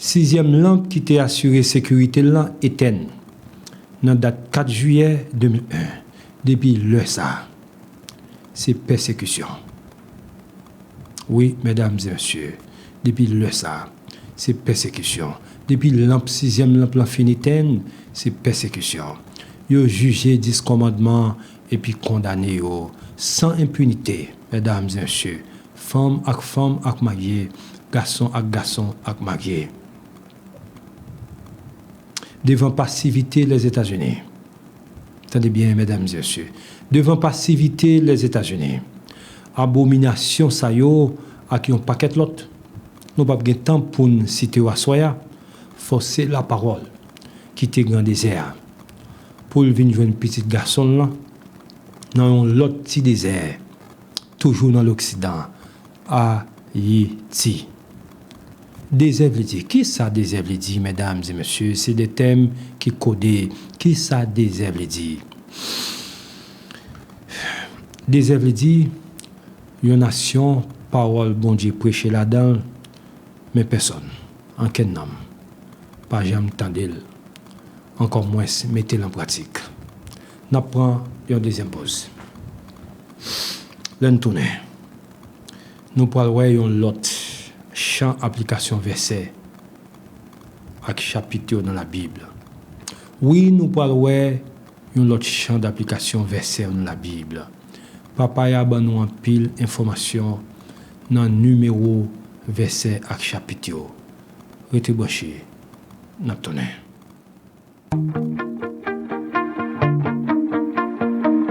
sizyèm lanp ki te asire sekirite l lan etèn nan dat kat jiyè de mil en. Depi lè sa a, se pèsekisyon. Wi, medam e mesye, depi lè sa a, se pèsekisyon. Depi lanp, sizyèm lanp lan fin etèn, se pèsekisyon. Yo jije dis kòmandman epi kondane yo san enpinite, medam e mesye, fanm ak fanm ak marye, gason ak gason ak marye. Devan pasivite Lèzetazini, tande byen, medam e mesye, devan pasivite Lèzetazini, abominasyon sa yo ak yon pakèt lòt, nou p ap gen tan pou n site yo aswè a, fòse lapawòl kite gran dezè a pou l vin jwenn pitit gason l lan nan yon lòt ti dezè, toujou nan loksidan, Ayiti. Dezè vle di, kisa dezè vle di, medam e mesye? Se de tèm ki kode. Kisa dezè vle di? Dezè vle di yon nasyon pawòl Bondye preche ladan l, men pèsonn, ankenn nanm, pa janm tande l, ankò mwens mete l an pratik. N ap pran yon dezyèm poz. Lè n tounen, nou pral wè yon lòt chan aplikasyon vèsè ak chapit yo nan Labib. Wi, nou pral wè yon lòt chan aplikasyon vèsè yo nan Labib. Papaya ban nou anpil enfòmasyon nan nimewo vèsè ak chapit yo. Rete branche, n ap tounen.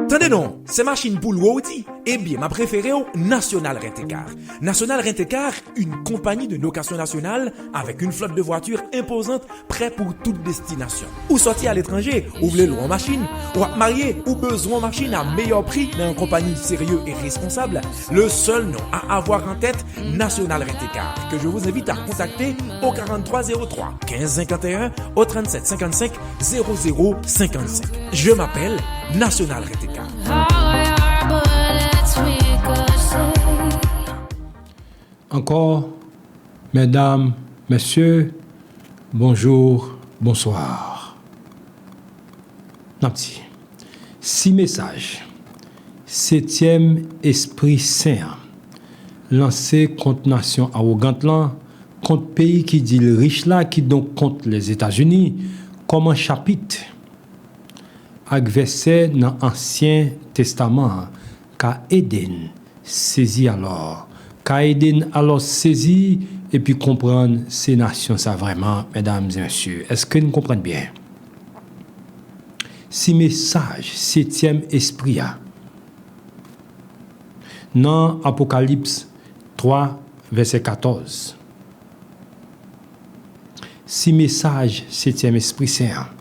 Tande non, se machin pou lwe w di? Ebyen, m ap refere w National Rent-A-Car. National Rent-A-Car, une compagnie de location nationale avec une flotte de voitures imposante, prêt pour toute destination. Ou sòti aletranje, ou vle lwe yon machin, w ap marye, ou bezwen yon machin à meilleur prix nan yon konpayi serye e responsab, le seul nom à avoir en tête, National Rent-A-Car, que je vous invite à contacter au quarante-trois zéro trois, quinze cinquante et un, au trente-sept cinquante-cinq, zéro zéro cinquante-cinq. Je m'appelle National Rent-A-Car. Ankò, medam, mesye, bonjou, bonswa. N ap di, si mesaj setyèm espri sen an lanse kont nasyon awogant lan, kont peyi ki di l rich la, kidonk kont Lèzetazini, kòman chapit ak vèsè nan Ansyen Testaman an ka ede n sezi alò, ka ede n alò sezi epi konprann se nasyon sa vrèman, medam e mesye. Èske n konprann byen? Si mesaj setyèm espri a nan Apokalips twa, vèsè katòz, si mesaj setyèm espri sen an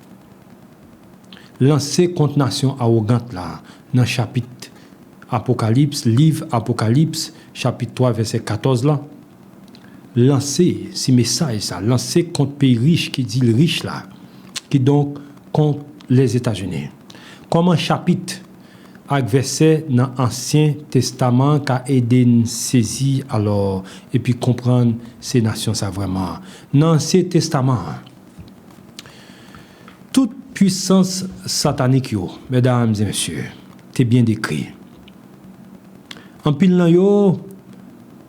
lanse kont nasyon awogant la nan chapit Apokalips, liv Apokalips, chapit twa, vèsè katòz la, lanse, si mesaj sa lanse kont peyi rich ki di l rich la, kidonk kont Lèzetazini. Kòman chapit ak vèsè nan Ansyen Testaman an ka ede n sezi alò epi konprann se nasyon sa vrèman? Nan Ansyen Testaman an, tout pwisans satanik yo, medam e mesye, te byen dekri. Anpil nan yo,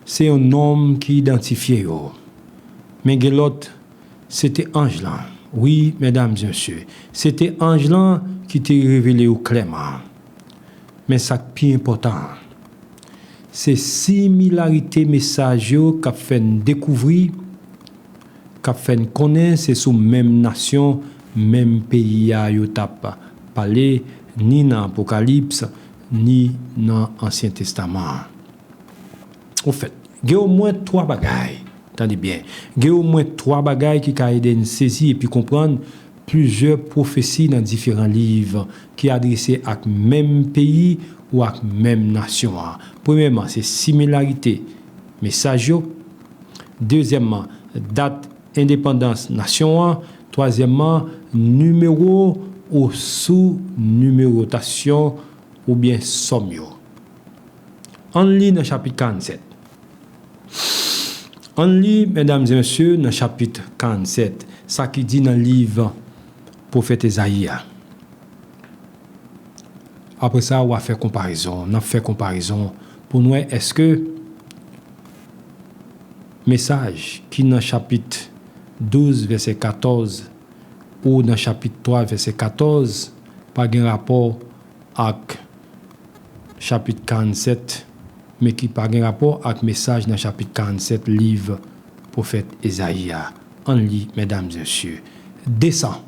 se yon nonm ki idantifye yo. Men gen lòt, se te anj lan. Wi, medam e mesye, se te anj lan ki te revele yo klèman. Men sa k pi enpòtan an, se similarite mesaj yo k ap fè n dekouvri, k ap fè n konnen se sou menm nasyon, menm peyi a yo t ap pale, ni nan Apokalips, ni nan Ansyen Testaman an. Ofèt, gen omwen twa bagay, tande byen, gen omwen twa bagay ki ka ede n sezi epi konprann plizyè pwofesi nan diferan liv ki adrese ak menm peyi ou ak menm nasyon an. Premyèman, se similarite mesaj yo. Dezyèmman, dat endepandans nasyon an. Twazyèmman, nimewo ou sou nimewotasyon oubyen sòm yo. Ann li nan chapit karannsèt. Ann li, medam e mesye, nan chapit karannsèt, sa ki di nan liv pwofèt Ezayi a. Apre sa, w a fè konparezon, n ap fè konparezon pou n wè èske mesaj ki nan chapit douz, vèsè katòz, ou nan chapit twa, vèsè katòz, pa gen rapò ak chapit karannsèt, men ki pa gen rapò ak mesaj nan chapit karannsèt liv pwofèt Ezayi a. Ann li, medam e mesye. Desann.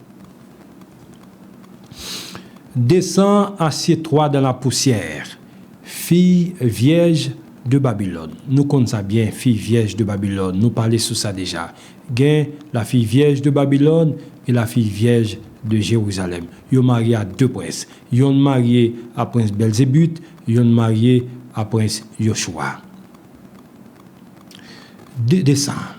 Descends, assieds-toi dans la poussière, fille vierge de Babylone. Nou konn sa byen, fille vierge de Babylone, nou pale sou sa deja. Gen la fille vierge de Babylone e la fille vierge de Jérusalem. Yo marye a de prens. Yonn marye a prens Bèlzebit, yonn marye a prens Yochwa. De-, descends.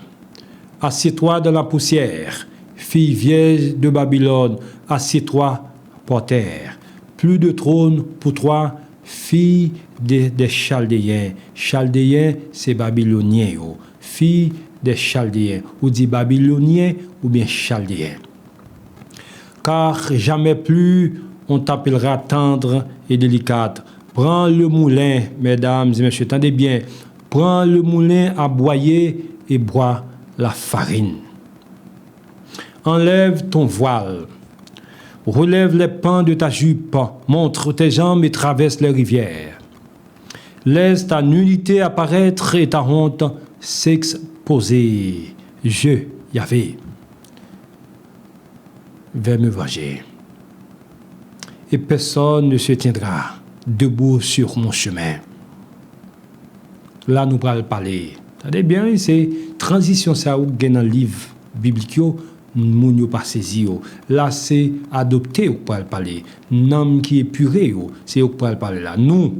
Assieds-toi dans la poussière, fille vierge de Babylone, assieds-toi par terre. Plus de trône pour toi, fille de, des Chaldéens. Chaldeyen, se Babilonyen yo. Fille des Chaldéens. Ou di Babilonyen oubyen Chaldeyen. Car jamais plus on t'appellera tendre et délicate. Prends le moulin, mesdames et messieurs, tendez bien. Prends le moulin à broyer et broie la farine. Enlève ton voile. Relève les pans de ta jupe. Montre tes jambes et traverse les rivières. Laisse ta nudité apparaître et ta honte s'exposer. Je, Yahvé, vais me venger. Et personne ne se tiendra debout sur mon chemin. La nou pral pale. Tande byen, wi, se tranzisyon sa ou gen nan liv biblik yo, moun yo pa sezi yo. La se adopte yo k pral pale. Nanm ki epire yo, se yo k pral pale la. Nou,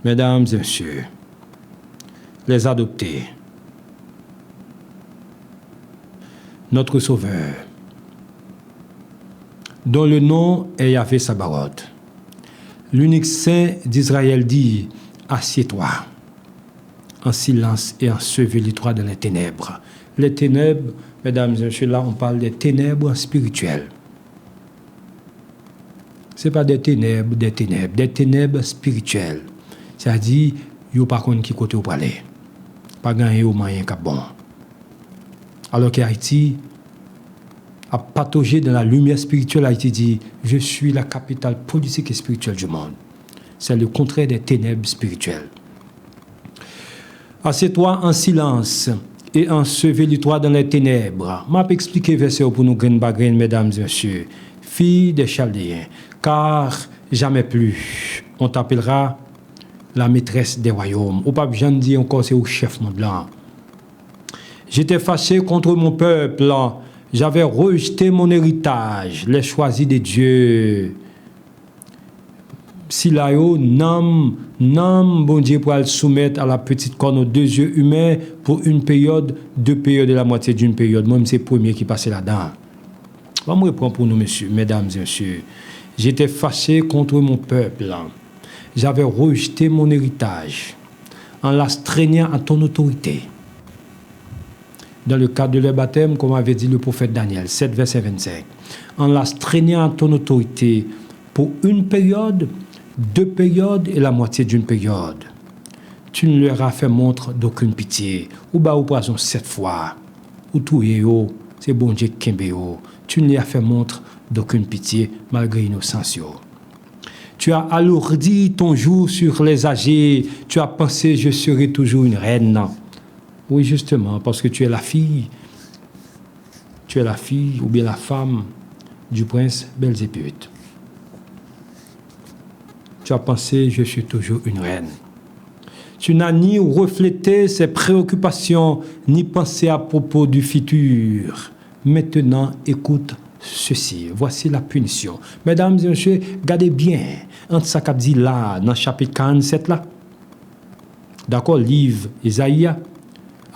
mesdames et messieurs, les adoptés, notre Sauveur, dont le nom est Yahvé Sabaoth, l'unique saint d'Israël dit, assieds-toi en silence et ensevelis-toi dans les ténèbres. Les ténèbres, mesdames et messieurs, là on parle des ténèbres spirituelles. Se pa des ténèbres, des ténèbres, des ténèbres spirituelles. Sa di, yo pa konn ki kote yo prale. Pa gen anyen yo manyen k ap bon. Alò ke Ayiti ap patoje dans la lumière spirituelle, Ayiti di, je suis la capitale politique et spirituelle du monde. C'est le contraire des ténèbres spirituelles. Assieds-toi en silence et ensevelis-toi dans les ténèbres. M ap eksplike vèsè yo pou nou grenn pa grenn, mesdames et messieurs. Fille des Chaldéens, car jamais plus on t'appellera la maîtresse des royaumes. Ou p ap janm di ankò se ou k chèf mond lan. J'étais fâché contre mon peuple, j'avais rejeté mon héritage, les choisis de Dieu. Sila yo, nanm, nanm Bondye pral soumèt à la petite corne aux deux yeux humains pour une période, deux périodes et la moitié d'une période. Mwen, m se premye ki pase ladan. Ban m repran pou nou, mesye, medam e mesye. J'étais fâché contre mon peuple. J'avais rejeté mon héritage en l'astreignant à ton autorité. Dans le cadre de leur baptême, comme avait dit le prophète Daniel sept, verset vingt-cinq, en l'astreignant à ton autorité pour une période, deux périodes et la moitié d'une période. Tu ne leur as fait montre d'aucune pitié. Ou ba yo pwazon sèt fwa. Ou touye yo. Se Bondye ki kenbe yo. Tu ne leur as fait montre d'aucune pitié, malgré inosans yo. Tu as alourdi ton joug sur les âgés. Tu as pensé, je serai toujours une reine. Oui, justement, parce que tu es la fille, tu es la fille ou bien la femme du prince Belzébuth. Tu as pensé, je suis toujours une reine. Tu n'as ni reflété ses préoccupations, ni pensé à propos du futur. Maintenant, écoute ceci. Voici la punition. Medam e mesye, gade byen ant sa k ap di la a nan chapit karannsèt la. Dakò, liv Ezayi a,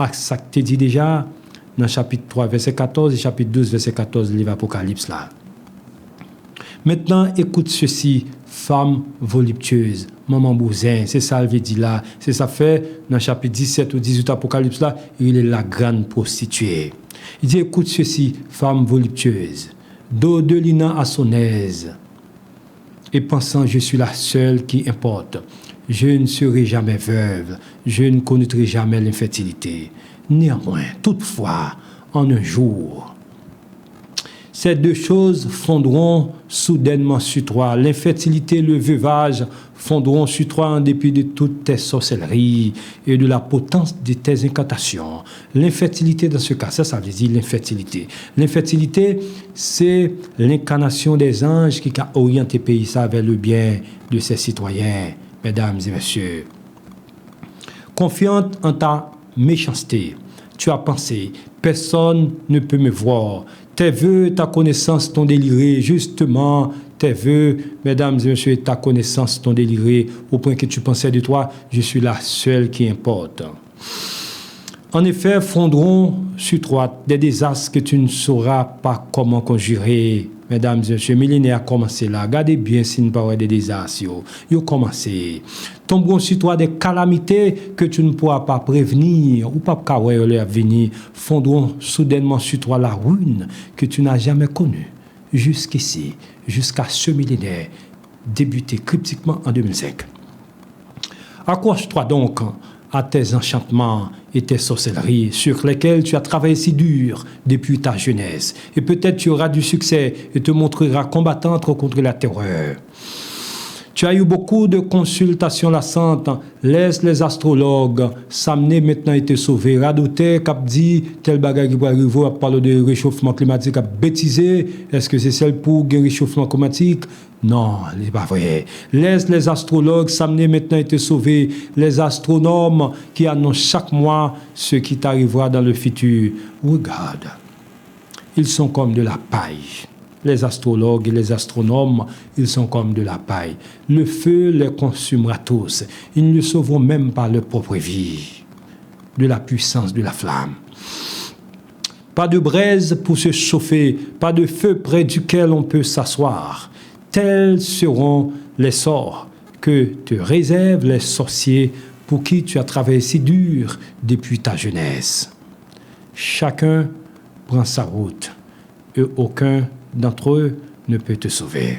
ak sa k te di deja nan chapit twa, vèsè katòz, e chapit douz, vèsè katòz, liv Apokalips la. Maintenant, écoute ceci, femme voluptueuse, manman bouzen, se sa l vle di la. Se sa fè, nan chapit disèt ou dizuit Apokalips la, li rele la grande prostituée. Il dit, écoute ceci, femme voluptueuse, dodelinan à son aise, et pensant, je suis la seule qui importe. Je ne serai jamais veuve, je ne connaîtrai jamais l'infertilité. Néanmoins, toutefois, en un jour, ces deux choses fondront soudainement sur toi. L'infertilité et le veuvage fondront sur toi en dépit de toutes tes sorcelleries et de la potence de tes incantations. L'infertilité, dans ce cas, sa, sa vle di lenfètilite. Lenfètilite, se lenkanasyon dè zanj ki ka oryante peyi sa vè le byen de ses sitwayen, medam e mesye. Confiante en ta méchanceté, tu as pensé, personne ne peut me voir. Tes vœux, ta connaissance t'ont déliré. Justement, tes vœux, mesdames et messieurs, ta connaissance t'ont déliré, au point que tu pensais de toi, je suis la seule qui importe. En effet, fondront sur toi des désastres que tu ne sauras pas comment conjurer. Medam e mesye, milenè a kòmanse la. Gade byen si n pa wè de dezas yo. Yo kòmanse. Tomberont sur toi des calamités que tu ne pourras pas prévenir. Ou p ap ka wè yo lè y ap vini. Fondront soudainement sur toi la ruine que tu n'as jamais connue jusqu'ici, jusqu'à ce millénaire, débuté cryptiquement en deux mille cinq. Accroche-toi donc à tes enchantements et tes sorcelleries sur lesquels tu as travaillé si dur depuis ta jeunesse, et peut-être tu auras du succès et te montreras combattante contre la terreur. Tu as eu beaucoup de consultations lassantes. Laisse les astrologues s'amener maintenant et te sauver. Radotè k ap di tèl bagay ki pral rive w, ap pale de rechofman klimatik, ap betize. Èske se sèl pou gen rechofman klimatik? Non, li pa vrè. Laisse les astrologues s'amener maintenant et te sauver. Les astronomes qui annoncent chaque mois ce qui t'arrivera dans le futur. Regarde, ils sont comme de la paille. Les astrologues et les astronomes, ils sont comme de la paille. Le feu les consumera tous. Ils ne sauveront même pas leur propre vie de la puissance de la flamme. Pas de braise pour se chauffer, pas de feu près duquel on peut s'asseoir. Tels seront les sorts que te réservent les sorciers pour qui tu as travaillé si dur depuis ta jeunesse. Chacun prend sa route, et aucun d'entre eux ne peut te sauver.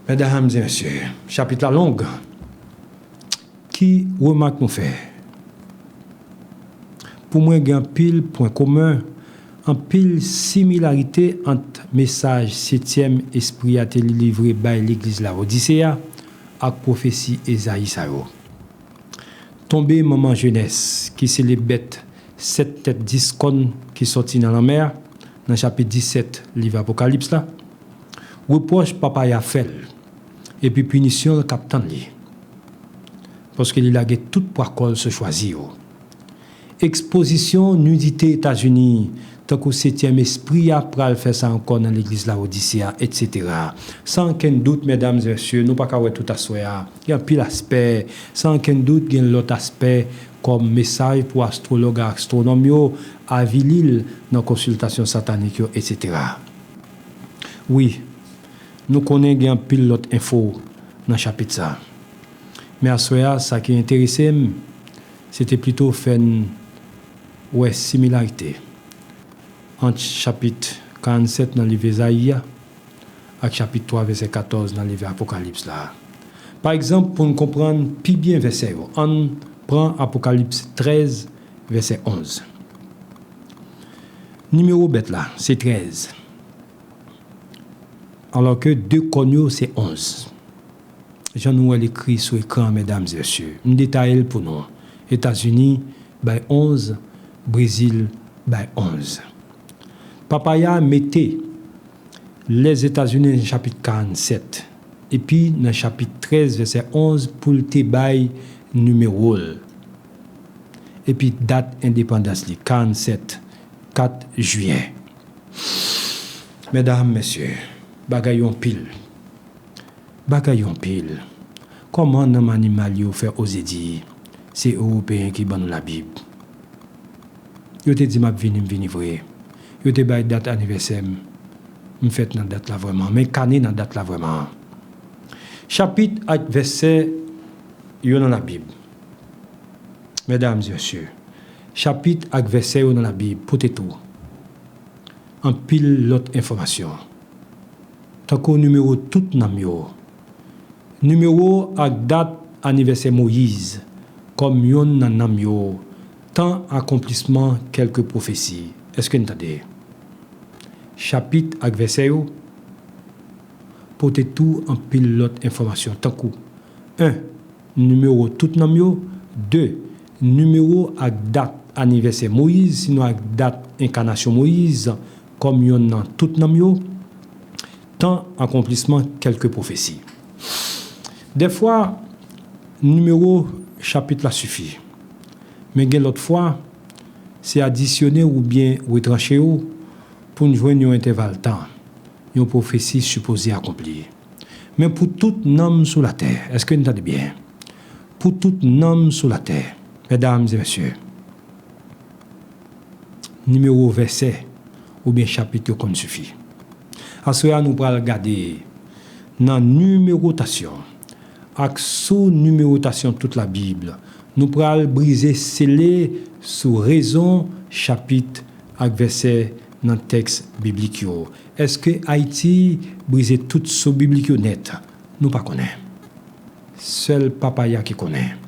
Medam e mesye, chapit la long. Ki remak nou fè? Pou mwen, gen anpil pwen komen, anpil similarite ant mesaj setyèm espri a te livre bay legliz Lawodise a ak pwofesi Ezayi sa yo. Tonbe manman jenès ki se le bèt sèt tèt dis kòn ki sòti nan lanmè a, nan chapit disèt liv Apokalips la. Repwòch papa y a fè l, epi pinisyon l k ap tann li, paske li lage tout pwa kò l sou chwazi yo. Ekspozisyon nidite Etazini, tankou setyèm espri a pral fè sa ankò nan legliz Lawodise a, etsetera. San okenn dout, medam e mesye, nou pa ka wè tout aswè a. Gen anpil aspè. San okenn dout, gen lòt aspè kòm mesaj pou astwològ ak astwonòm yo avili l nan konsiltasyon satanik yo, etsetera. Wi, nou konnen gen anpil lòt enfo nan chapit sa. Men aswè a, sa ki enterese m, se te plito fè n wè similarite ant chapit karannsèt nan liv Ezayi a ak chapit twa, vèsè katòz nan liv Apokalips la. Pa egzanp, pou n konprann pi byen vèsè yo, ann pran Apokalips trèz, vèsè onz. Nimewo bèt la, se trèz. Alòske de kòn yo se onz. Jan nou wè l ekri sou ekran, medam e mesye, m detaye l pou nou. Etazini bay onz, Brezil bay onz. Papa y a mete Lèzetazini nan chapit karannsèt, epi nan chapit trèz, vèsè onz, pou l te bay nimewo l. Epi dat endepandans li, karannsèt, kat jiyè. Medam, mesye, bagay yo anpil. Bagay yo anpil. Kòman nanm animal yo fè oze di se Ewopeyen ki ban nou Labib? Yo te di m ap vini, m vini vre. Yo te bay dat anivèsè m. M fèt nan dat la vrèman. Men kane nan dat la vrèman. Chapit ak vèsè yo nan Labib. Medam e mesye, chapit ak vèsè yo nan Labib pote tou anpil lòt enfòmasyon, tankou nimewo tout nanm yo, nimewo ak dat anivèsè Moyiz kòm yonn nan nanm yo, tan akonplisman kèlke pwofesi. Èske n tande? Chapit ak vèsè yo pote tou anpil lòt enfòmasyon, tankou, en, nimewo tout nanm yo, de, nimewo ak dat anivèsè Moyiz, sinon ak dat enkanasyon Moyiz, kòm yonn nan tout nanm yo, tan akonplisman kèlke pwofesi. Dèfwa, nimewo chapit la sifi. Men gen lòt fwa, se adisyone oubyen retranche yo pou n jwenn yon entèval tan yon pwofesi sipoze akonpli. Men pou tout nanm sou latè, èske n tande byen? Pou tout nanm sou latè, medam e mesye, nimewo vèsè oubyen chapit yo konn sifi. Aswè a, nou pral gade nan nimewotasyon ak sou nimewotasyon tout Labib. Nou pral brize sele sou rezon chapit ak vèsè nan tèks biblik yo. Èske Ayiti brize tout so biblik yo nèt? Nou pa konnen. Sèl Papa a ki konnen.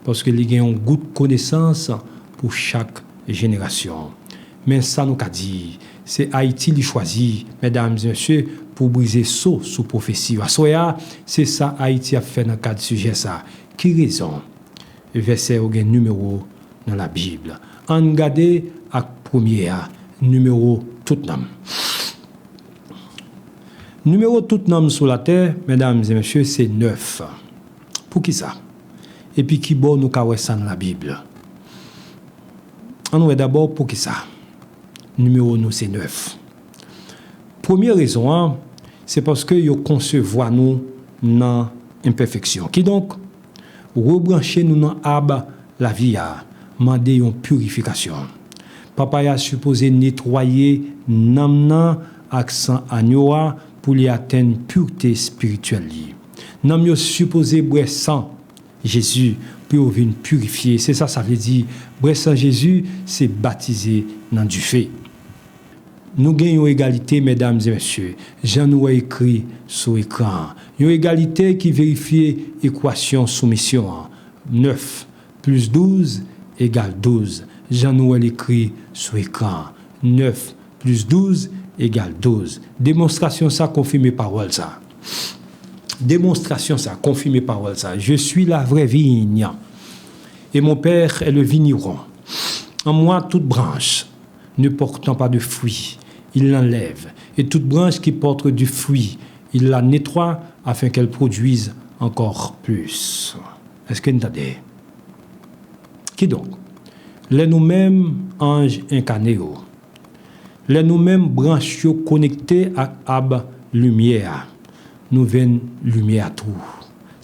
Paske li gen yon gout konesans pou chak jenerasyon. Men sa nou ka di, se Ayiti li chwazi, medam e mesye, pou brize so sou pwofesi yo. Aswè a, se sa Ayiti ap fè nan kad sijè sa. Ki rezon vèsè yo gen nimewo nan Labib? Ann gade ak premye a, nimewo tout nanm. Nimewo tout nanm sou latè, medam e mesye, se nèf. Poukisa? Epi ki bò nou ka wè sa nan Labib? Ann wè dabò poukisa nimewo nou se nèf. Premye rezon an, se paske yo konsevwa nou nan enpèfeksyon. Kidonk, rebranche nou nan ab lavi a mande yon pirifikasyon. Papa a sipoze netwaye nanm nan ak san anyo a pou li atenn pirte espirityèl li. Nanm yo sipoze bwè san Jezi pou yo vin pirifye. Se sa sa vle di, bwè san Jezi, se batize nan dife. Nou gen yon egalite, medam e mesye, jan nou wè ekri sou ekran an. Yon egalite ki verifye ekwasyon soumisyon an. Nèf plis douz egal douz, jan nou wè l ekri sou ekran an. Nèf plis douz egal douz. Demonstrasyon sa konfime pawòl sa. Demonstrasyon sa konfime pawòl sa. Je suis la vraie vigne, et mon Père est le vigneron. En moi, toute branche ne portant pas de fruit, il l'enlève, et toute branche qui porte du fruit, il la nettoie, afin qu'elle produise encore plus. Èske n tande? Kidonk, lè nou menm anj enkane yo, lè nou menm branch yo konekte ak ab limyè a, nou vin limyè a tou.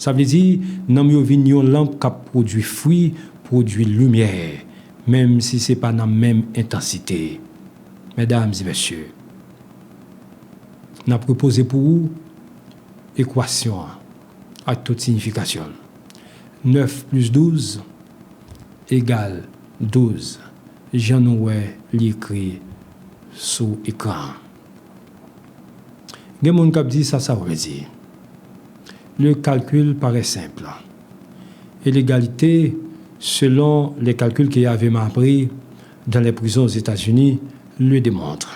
Sa vle di, nanm yo vin yon lanp k ap pwodui fwi, pwodui limyè, menm si se pa nan menm entansite. Medam e mesye, n ap repoze pou ou ekwasyon an ak tout siyifikasyon l. Nèf plis douz egal douz, jan nou wè li ekri sou ekran an. Gen moun k ap di, "Sa sa vle di?" Le calcul paraît simple. Et l'égalité, selon les calculs que Yahvé m'a appris dans les prisons aux États-Unis, le démontre.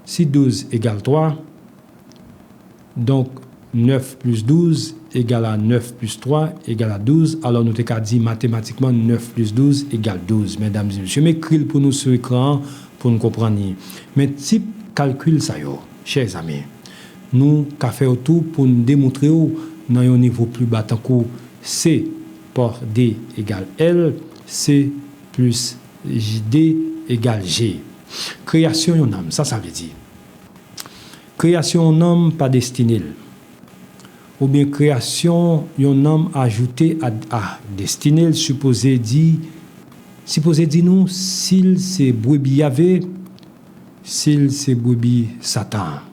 Si douz egal twa, donk nèf plis douz egal a nèf plis twa egal a douz, alò nou te ka di matematikman nèf plis douz egal douz. Medam e mesye, m ekri l pou nou sou ekran an pou n konprann li. Men tip kalkil sa yo, chè zanmi, nou ka fè yo tou pou n demontre w nan yon nivo pli ba, tankou C pa D egal L, C plis D egal G. Kreyasyon yon nanm, sa sa vle di? Kreyasyon yon nanm pa destine l. Oubyen kreyasyon yon nanm ajoute a, a destine l sipoze di, sipoze di nou si l se brebi Yave, si l se brebi Satan.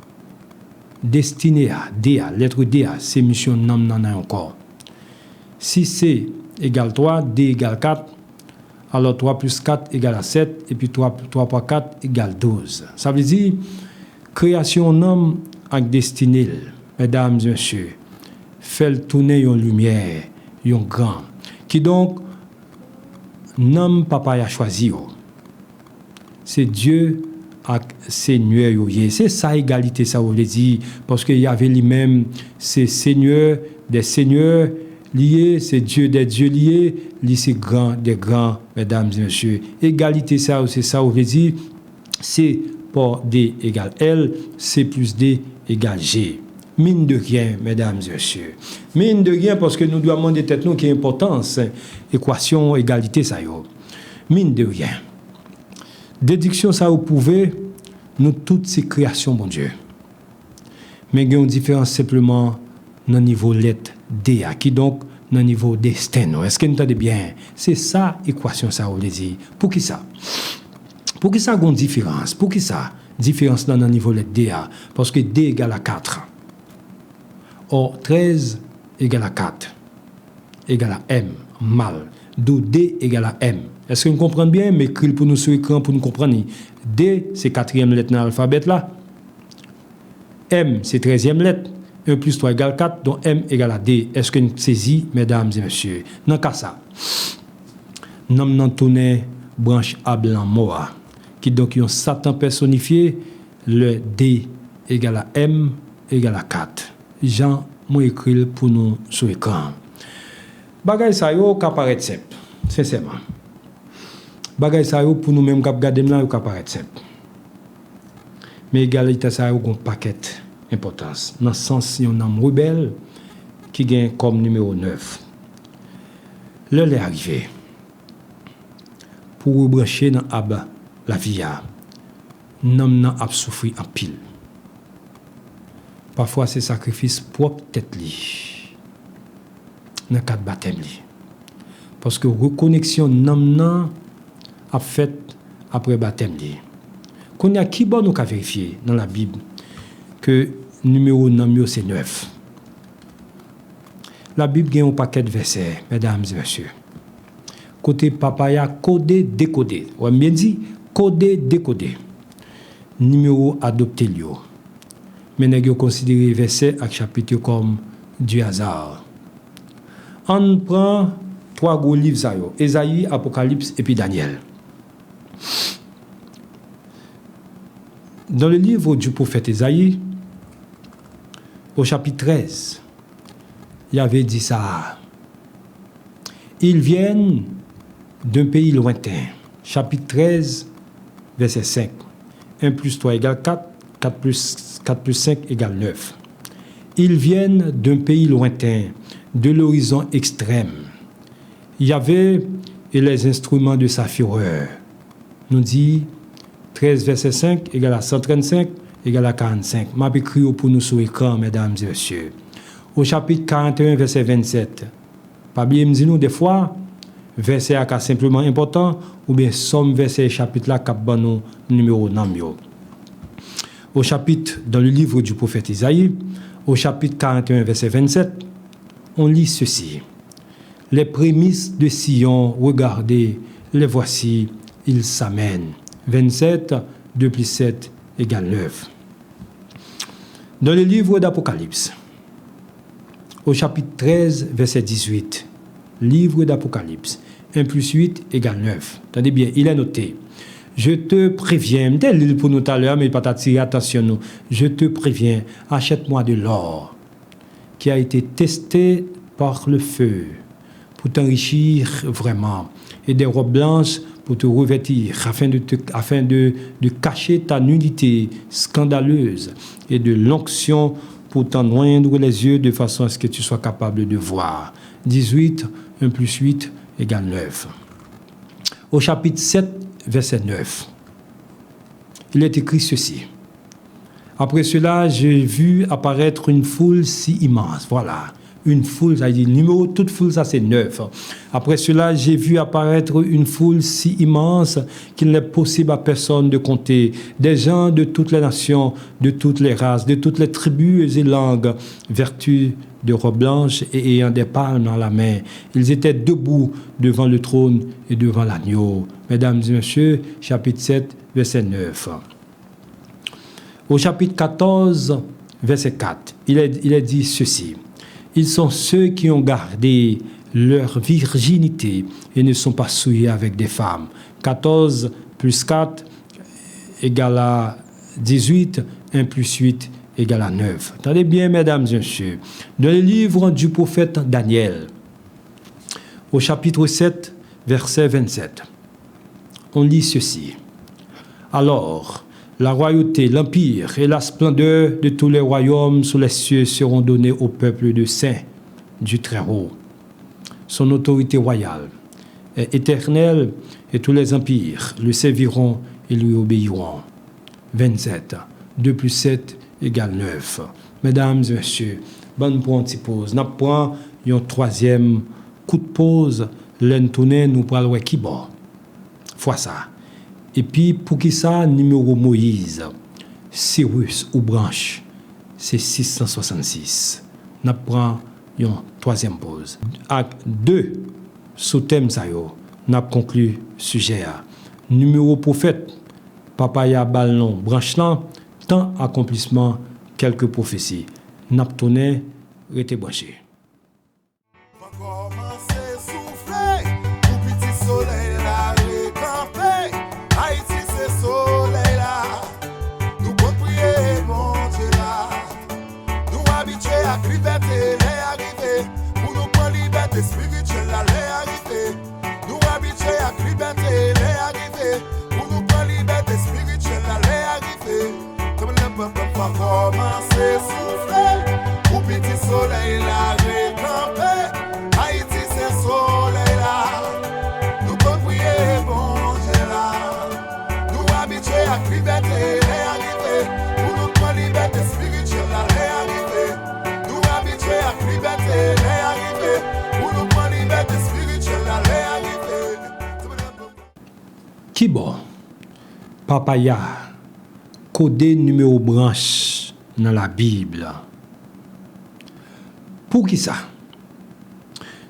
Destine a, D a, lèt D a, se misyon nanm nan nan yon kò. Si C egal twa, D egal kat, alò twa plis kat egal a sèt, epi twa, twa pwa kat egal douz. Sa vle di, kreyasyon yon nanm ak destine l, medam e mesye, fè l tounen yon limyè, yon gran. Kidonk, nanm Papa a chwazi yo. Se Dye ak Senyè yo ye. Se sa egalite sa yo vle di, paske Yave li menm, se Senyè dè senyè li ye, se Dye dè dye li ye, li se Gran dè gran, medam e mesye. Egalite sa yo, se sa yo vle di, se pa D egal L, se plis D egal G. Mine de rien, medam e mesye. Mine de rien, paske nou dwe mande tèt nou ki enpòtans ekwasyon egalite sa yo. Mine de rien. Dediksyon sa yo pwouve nou tout se kreyasyon Bondye. Men gen yon diferans senpleman nan nivo lèt D a, kidonk nan nivo desten nou. Èske n tande byen? Se sa ekwasyon sa yo vle di. Poukisa? Poukisa gen yon diferans? Poukisa diferans lan nan nivo lèt D a? Paske D egal a kat. Ò, trèz egal a kat. Egal a M. Mal. Donk D egal a M. Èske n konprann byen? M ekri l pou nou sou ekran pou n konprann li. D se katriyèm lèt nan alfabè la. M se trèzyèm lèt. En plis twa egal kat, donk M egal a D. Èske n sezi, medam e mesye? Nan ka sa, nanm nan tounen branch ab lanmò a, kidonk yon Satan pèsonifye, lè D egal a M egal a kat. Jan mwen ekri l pou nou sou ekran an. Bagay sa yo ka parèt senp, sensèman. Bagay sa yo, pou nou menm k ap gade m la, yo ka parèt senp. Men egalite sa yo gen yon pakèt enpòtans, nan sans yon nanm rebèl ki gen kòm nimewo nèf. Lè lè a rive pou rebranche nan ab lavi a, nanm nan ap soufri anpil. Pafwa se sakrifis pwòp tèt li nan kad batèm li. Paske rekoneksyon nanm nan ap fèt apre batèm li. Kounye a, kibò nou ka verifye nan Labib ke nimewo nanm yo se nèf? Labib gen yon pakèt vèsè, medam e mesye, kote Papa a kode dekode. Wè, m byen di, kode dekode nimewo adopte l yo. Men nèg yo konsidere vèsè ak chapit yo kòm du hasard. Ann pran twa gwo liv sa yo, Ezayi, Apokalips epi Danyèl. Dans le livre du prophète Esaïe, au chapitre treize, Yahvé di sa a. Ils viennent d'un pays lointain. Chapitre treize, verset cinq. Un plus trois égale quatre, quatre plus, quatre plus cinq égale neuf. Ils viennent d'un pays lointain, de l'horizon extrême. Yahvé et les instruments de sa fureur. Nou di, trèz vèsè senk egal a san trannsenk egal a karannsenk. M ap ekri yo pou nou sou ekran, medam e mesye. Au chapitre quarante et un, verset vingt-sept. Pa bliye m di nou, dèfwa, vèsè a ka senpleman enpòtan, oubyen sòm vèsè e chapit la k ap ban nou nimewo nanm yo. Au chapitre, dans le livre du prophète Isaïe, au chapitre quarante et un, verset vingt-sept, on lit ceci. Les prémices de Sion, regardez, les voici, ils s'amènent. Vingt-sept, deux plus sept égale neuf. Dans le livre d'Apocalypse, au chapitre treize, verset dix-huit, livre d'Apocalypse, un plus huit égale neuf. Tande byen, il est noté. Je te préviens, m te li l pou nou talè a, men li pa t atire atansyon nou. Je te préviens, achète-moi de l'or qui a été testé par le feu, pour t'enrichir vraiment, et des robes blanches pour te revêtir, afin de te, afin de, de cacher ta nudité scandaleuse, et de l'onction pour t'ennoindre les yeux, de façon à ce que tu sois capable de voir. Dix-huit, un plus huit égale neuf. Au chapitre sept, verset neuf. Il est écrit ceci. Après cela, j'ai vu apparaître une foule si immense. Voilà. Une foule, sa vle di nimewo tout foul sa se neuf. Après cela, j'ai vu apparaître une foule si immense qu'il n'est possible à personne de compter, des gens de toutes les nations, de toutes les races, de toutes les tribus et langues, vêtus de robes blanches et ayant des palmes à la main. Ils étaient debout devant le trône et devant l'agneau. Mesdames et messieurs, chapitre sept, verset neuf. Au chapitre quatorze, verset quatre, il est, il est dit ceci. Ils sont ceux qui ont gardé leur virginité et ne sont pas souillés avec des femmes. Quatorze plus quatre égale à dix-huit, un plus huit égale à neuf. Tande byen, medam e mesye. Dans le livre du prophète Daniel, au chapitre sept, verset vingt-sept, on lit ceci. Alors, la royauté, l'empire et la splendeur de tous les royaumes sous les cieux seront donnés au peuple de saints du Très-Haut. Son autorité royale est éternelle et tous les empires le serviront et lui obéiront. Vingt-sept. Deux plus sept égale neuf. Medam e mesye, ban n pran yon ti poz. N ap pran yon twazyèm kout poz. Lè n tounen, nou pral wè kibò fwa sa. Epi, poukisa nimewo Moyiz, Siris ou branch, se sis san swasannsis. N ap pran yon twazyèm poz. Ak de soutèm sa yo, n ap konkli sijè a. Nimewo pwofèt, Papaya ba l non branch lan, tan akonplisman kèlke pwofesi. N ap tounen, rete branche. Van kòmanse soufle pou pitit solèy la rekanpe. Ayiti se solèy la. Nou konn priye Bondye la. Nou abitye ak libète lè a rive. Pou nou pran libète espirityèl la lè a rive. Nou abitye ak libète lè a rive. Pou nou pran libète espirityèl la lè a rive. Van kòmanse soufle pou pitit solèy la rekanpe. Ayiti se solèy la. Nou konn priye Bondye la. Nou abitye ak libète lè a rive. Pou nou pran libète espirityèl la lè a rive. Nou abitye ak libète lè a rive. Pou nou pran libète espirityèl la lè a rive. Kibò Papaya kode nimewo branch nan Labib? Poukisa?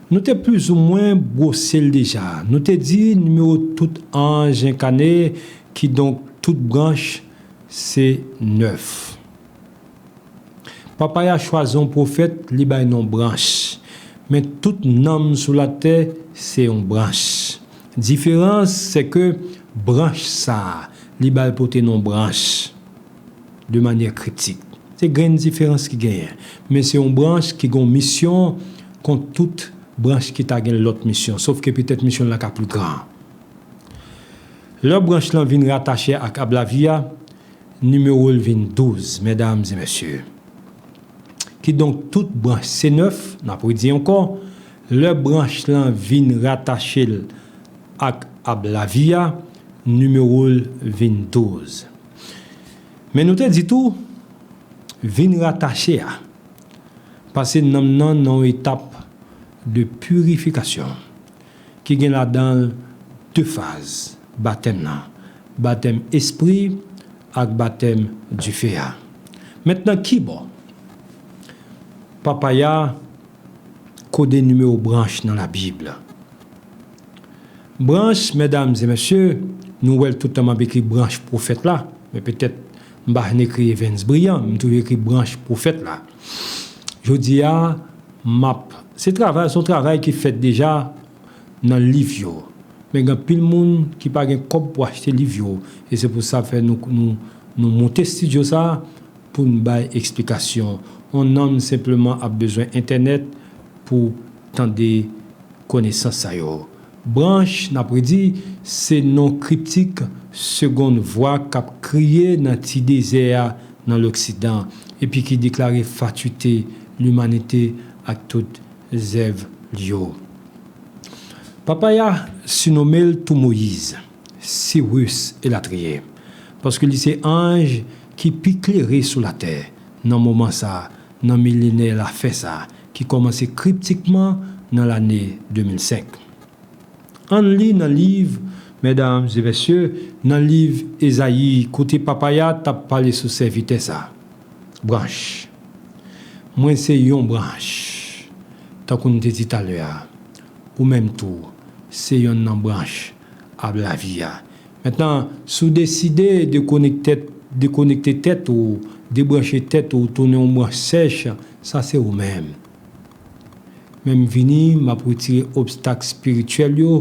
Nou te plizoumwen bwose l deja. Nou te di nimewo tout anj enkane, kidonk tout branch, se nèf. Papaya chwazi yon pwofèt, li bay non branch. Men tout nanm sou latè se yon branch. Diferans, se ke branch sa a, li ba l pote non branch de manyè kriptik. Se grenn diferans ki genyen. Men se yon branch ki gen yon misyon kon tout branch ki ta gen lòt misyon, sof ke petèt misyon l lan ka pli gran. Lè branch lan vin ratache ak ab lavi a, nimewo l vin douz, medam e mesye. Kidonk, tout branch se nèf, n ap redi ankò, lè branch lan vin ratache l ak ab lavi a, nimewo l vin douz. Men nou te di tou, vin ratache a, pase nanm nan nan yon etap de pirifikasyon ki gen ladan l de faz batèm nan, batèm espri ak batèm dife a. Mentnan, kibò Papaya kode nimewo branch nan Labib? Branch, medam e mesye, nou wè l tout tan m ap ekri branch pwofèt la, men petèt m pa janm ekri Evens Brillant, m toujou ekri branch pwofèt la. Jodi a, m ap, se travay, se yon travay ki fèt deja nan liv yo. Men gen anpil moun ki pa gen kòb pou achte liv yo, e se pou sa fè nou, nou, nou monte estidyo sa a pou n bay eksplikasyon. Yon nanm senpleman ap bezwen entènèt pou tande konesans sa yo. Branch, n ap redi, se non kriptik segonn vwa k ap kriye nan ti dezè a nan loksidan, epi ki deklare fatwite limanite ak tout zèv li yo. Papaya sinonme l tou Moyiz. Sirus, elatriye. Paske li se anj ki pi klere sou latè nan moman sa a, nan milenè lafen sa a, ki kòmanse kriptikman nan lane de mil senk. Ann li nan liv, medam e mesye, nan liv Ezayi, kote papa a t ap pale sou sèvitè sa a. Branch. Mwen se yon branch, tankou n te di talè a. Ou menm tou, se yonn nan branch ab lavi a. Mentnan, si w deside dekonekte, dekonekte tèt ou, debranche tèt ou, tounen yon branch sèch, sa se ou menm. Men m vini, m ap retire obstak espirityèl yo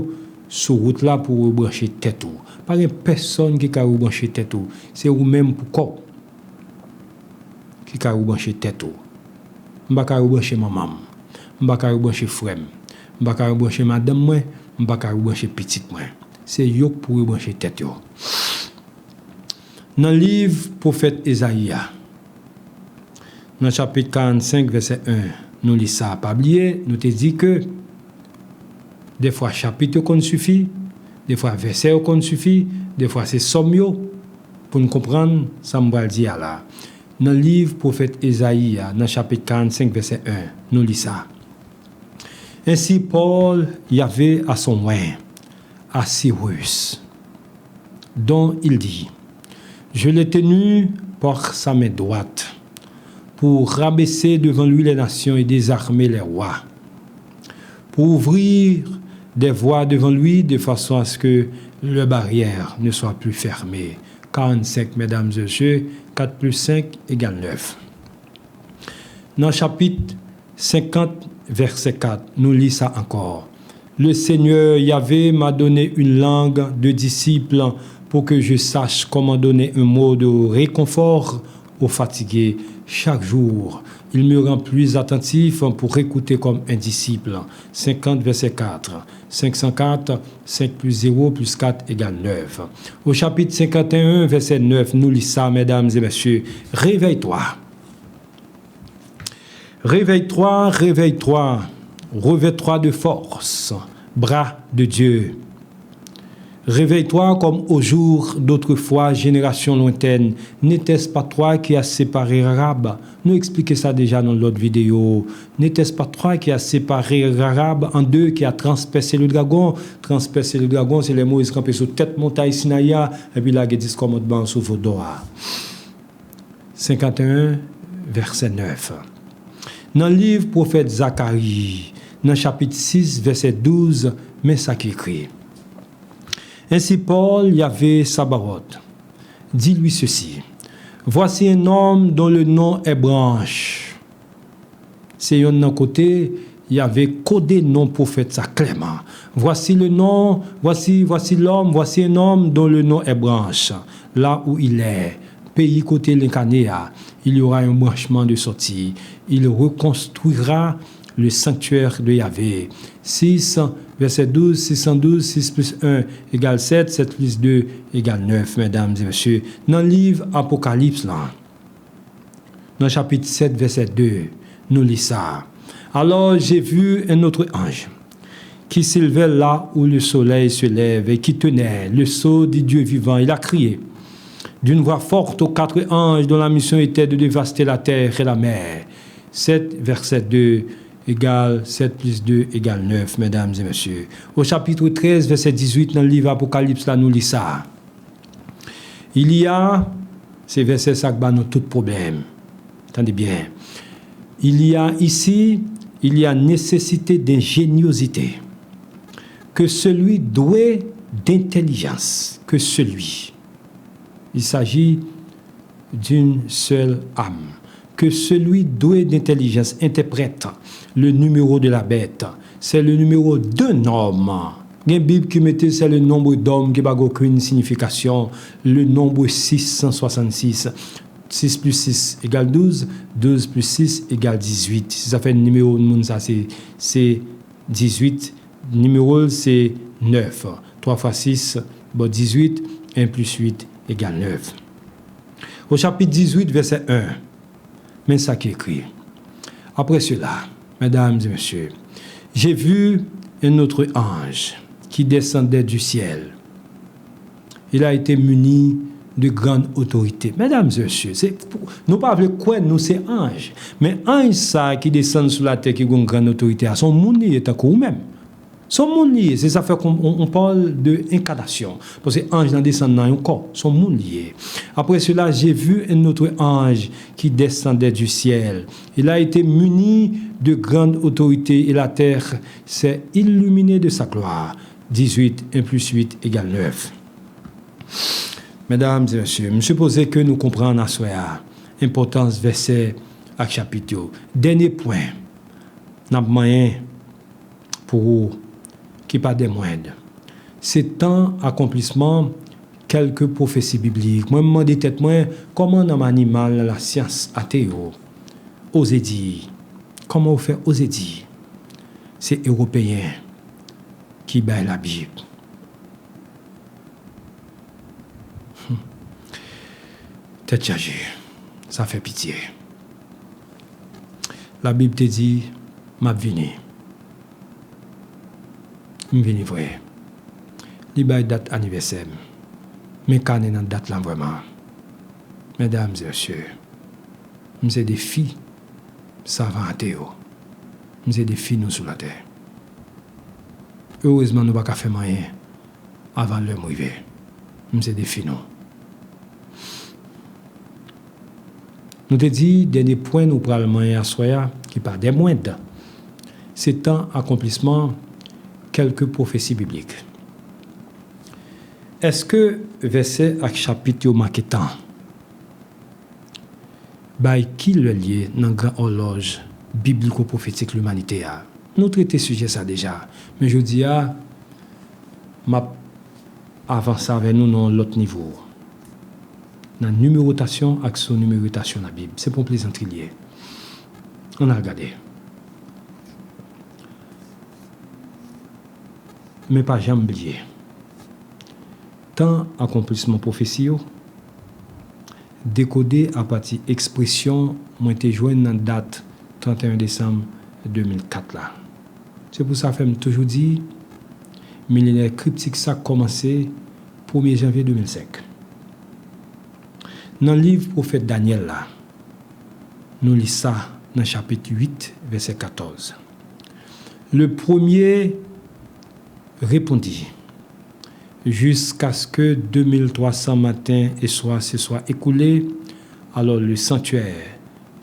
sou wout la pou w rebranche tèt ou. Pa gen pèsonn ki ka rebranche tèt ou. Se ou menm pou kò w ki ka rebranche tèt ou. M pa ka rebranche manman m. M pa ka rebranche frè m. M pa ka rebranche madanm mwen. M pa ka rebranche pitit mwen. Se yo k pou rebranche tèt yo. Nan liv pwofèt Ezayi a, nan chapit karannsenk, vèsè en, nou li sa. Pa bliye, nou te di ke defwa chapit yo konn sifi, defwa vèsè yo konn sifi, defwa se sòm yo, pou n konprann sa m pral di a la. Nan liv pwofèt Ezayi a, nan chapit karannsenk, vèsè en, nou li sa. Ainsi parle Yahvé à son oint, à Cyrus, dont il dit, Je l'ai tenu par sa main droite, pour rabaisser devant lui les nations et désarmer les rois, pour ouvrir des voies devant lui de façon à ce que leurs barrières ne soient plus fermées. Quarante-cinq, mesdames et messieurs, quatre plus cinq égale neuf. Nan chapit senkant, vèsè kat, nou li sa ankò. Le Seigneur Yahvé m'a donné une langue de disciple pour que je sache comment donner un mot de réconfort aux fatigués chaque jour. Il me rend plus attentif pour écouter comme un disciple. Senkant, vèsè kat. Senk san kat, senk plis zewo plis kat egal nèf. Au chapitre cinquante et un, verset neuf, nous lisons ça, mesdames et messieurs. Réveille-toi. Réveille-toi, réveille-toi, revêt-toi de force, bras de Dieu. Réveille-toi comme au jour d'autrefois, génération lointaine. N'était-ce pas toi qui as séparé Rahab? Nou eksplike sa deja nan lòt videyo. N'était-ce pas toi qui as séparé Rahab en deux, qui as transpercé le dragon? Transpercé le dragon, se lè Moyiz kanpe sou tèt montay Sinayi a, epi lage dis kòmandman sou vodò a. Cinquante et un, verset neuf. Nan liv pwofèt Zakari, nan chapit sis, vèsè douz, men sa ki ekri. Ainsi parle Yahvé Sabaoth, dit lui ceci, Voici un homme dont le nom est Branche. Se yonn nan kote Yahvé kode non pwofèt sa klèman. Voici le nom, voici, voici l'homme, voici un homme dont le nom est Branche. Là où il est, peyi kote l enkane a, il y aura un branchement de sortie. Il reconstruira le sanctuaire de Yahvé. Sis, vèsè douz, sis san douz, sis plis en egal sèt, sèt plis de egal nèf, medam e mesye. Nan liv Apokalips lan, nan chapit sèt, vèsè de, nou li sa. Alors j'ai vu un autre ange qui s'élevait là où le soleil se lève et qui tenait le sceau du Dieu vivant. Il a crié d'une voix forte aux quatre anges dont la mission était de dévaster la terre et la mer. Sèt, vèsè de, egal sèt plis de egal nèf, medam e mesye. Au chapitre treize, vèsè dizuit, nan liv Apokalips la, nou li sa. Il y a, se vèsè sa k ba nou tout pwoblèm. Tande byen. Il y a ici, il y a nécessité d'ingéniosité. Que celui doué d'intelligence, que celui. Il s'agit d'une seule âme. Que celui doué d'intelligence interprète le numéro de la bête. C'est le numéro d'un homme. Gen Bib ki mete c'est le nombre d'hommes qui pa gen okenn siyifikasyon. Le nombre six cent soixante-six. Sis plis sis egal douz, douz plis sis egal dizuit. Si sa fè nimewo moun sa se, se dizuit, nimewo l se nèf. Twa fwa sis ba w dizuit, en plis uit egal nèf. Au chapitre dix-huit, verset un, men sa ki ekri. Après cela, mesdames et messieurs, j'ai vu un autre ange qui descendait du ciel. Il a été muni de grande autorité. Medam e mesye, se, nou pa vle kwè nou se anj. Men anj sa a ki desann sou latè ki gen grann otorite a, se yon moun li ye tankou ou menm. Se yon moun li ye, se sa fè qu'on on parle de incarnation. Paske anj lan desann nan yon kò, se yon moun li ye. Après cela, j'ai vu un autre ange qui descendait du ciel. Il a été muni de grande autorité et la terre s'est illuminée de sa gloire. Dizwit, en plis uit egal nèf. Medam e mesye, m sipoze ke nou konprann aswè a enpòtans vèsè ak chapit yo. Dènye pwen n ap manyen pou ou, ki pa dè mwend, se tan akonplisman kèlke pwofesi biblik. Mwen, m mande tèt mwen, kòman nanm animal nan lasyans ate yo oze di? Kòman yo fè oze di se Ewopeyen ki bay Labib? Hmm. Tèt chaje. Sa fè pitye. Labib te di, "M ap vini. M vini vre." Li bay dat anivèsè m. Men kanè nan dat la vrèman. Medam e mesye, m se defi savan ate yo. M se defi nou sou latè. Erezman, nou pa ka fè m anyen avan lè m rive. M se defi nou. Nou te di, dènye pwen nou pral manyen aswè a, ki pa dè mwend, se tan akonplisman kèlke pwofesi biblik. Èske vèsè ak chapit yo make tan? Bay ki lè l ye nan gran òlòj bibliko-pwofetik limanite a? Nou trete sijè sa deja, men jodi a, m ap avanse avè nou nan yon lòt nivo, nan nimewotasyon ak sou-nimewotasyon Labib. Se pa yon plezantri l ye. Ann al gade. Men pa janm bliye, tan akonplisman pwofesi yo dekode apati ekspresyon mwen te jwenn nan dat trannteyen desanm de mil kat la. Se pou sa fè m toujou di, milenè kriptik sa kòmanse premye janvye de mil senk. Nan liv pwofèt Danyèl la, nou li sa nan chapit uit, vèsè katòz. Le premier répondit, jusqu'à ce que deux mille trois cents matins et soirs se soient écoulés, alors le sanctuaire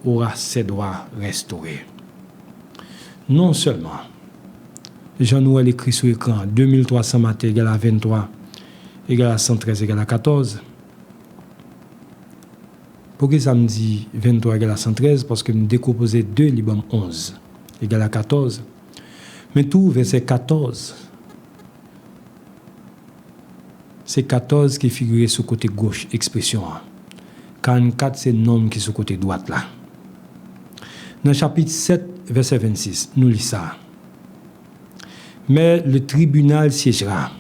aura ses droits restaurés. Non sèlman, jan nou wè l ekri sou ekran, de mil twa san maten egal a venntwa, egal a san trèz, egal a katòz. Poukisa m di venntwa egal a san trèz? Paske m dekonpoze de, li ban m onz, egal a katòz. Men tou, vèsè katòz, se katòz ki figire sou kote goch ekspresyon an. Karannkat se nonm ki sou kote dwat la. Nan chapit sèt, vèsè vennsis, nou li sa: Mais le tribunal siégera,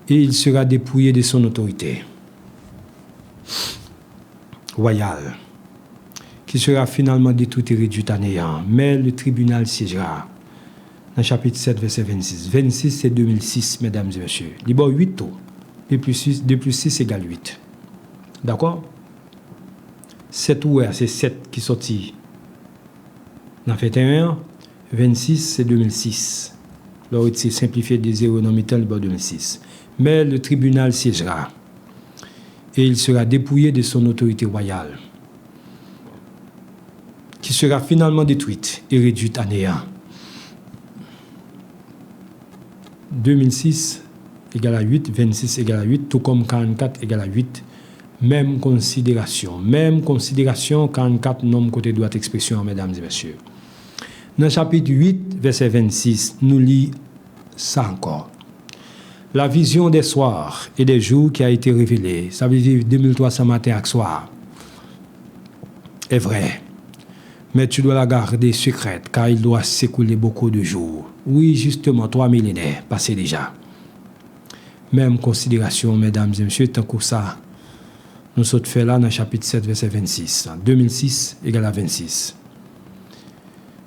et il sera dépouillé de son autorité royale, qui sera finalement détruite et réduite à néant. Mais le tribunal siégera. Nan chapit sèt, vèsè vennsis. Vennsis, se de mil sis, medam e mesye. Li ba w uit tou. De plis sis, de plis sis egal uit. Dakò? Sèt ou wè a, se sèt ki sòti nan venteyen an. Vennsis, se de mil sis. Lè w retire, senplifye de zewo nan mitan, li ba w de mil sis. Mais le tribunal siégera, et il sera dépouillé de son autorité royale, qui sera finalement détruite et réduite à néant. De mil sis egal a uit, vennsis egal a uit, tou kòm karannkat egal a uit. Menm konsiderasyon, menm konsiderasyon, karannkat nonm kote dwat ekspresyon an, medam e mesye. Nan chapit uit, vèsè vennsis, nou li sa ankò: La vision des soirs et des jours qui a été révélée, sa vle di de mil twa san maten ak swa, est vraie. Mais tu dois la garder secrète, car il doit s'écouler beaucoup de jours. Wi, jisteman, twa milenè pase deja. Menm konsiderasyon, medam e mesye, tankou sa nou sot fè la nan chapit sèt, vèsè vennsis. De mil sis egal a vennsis.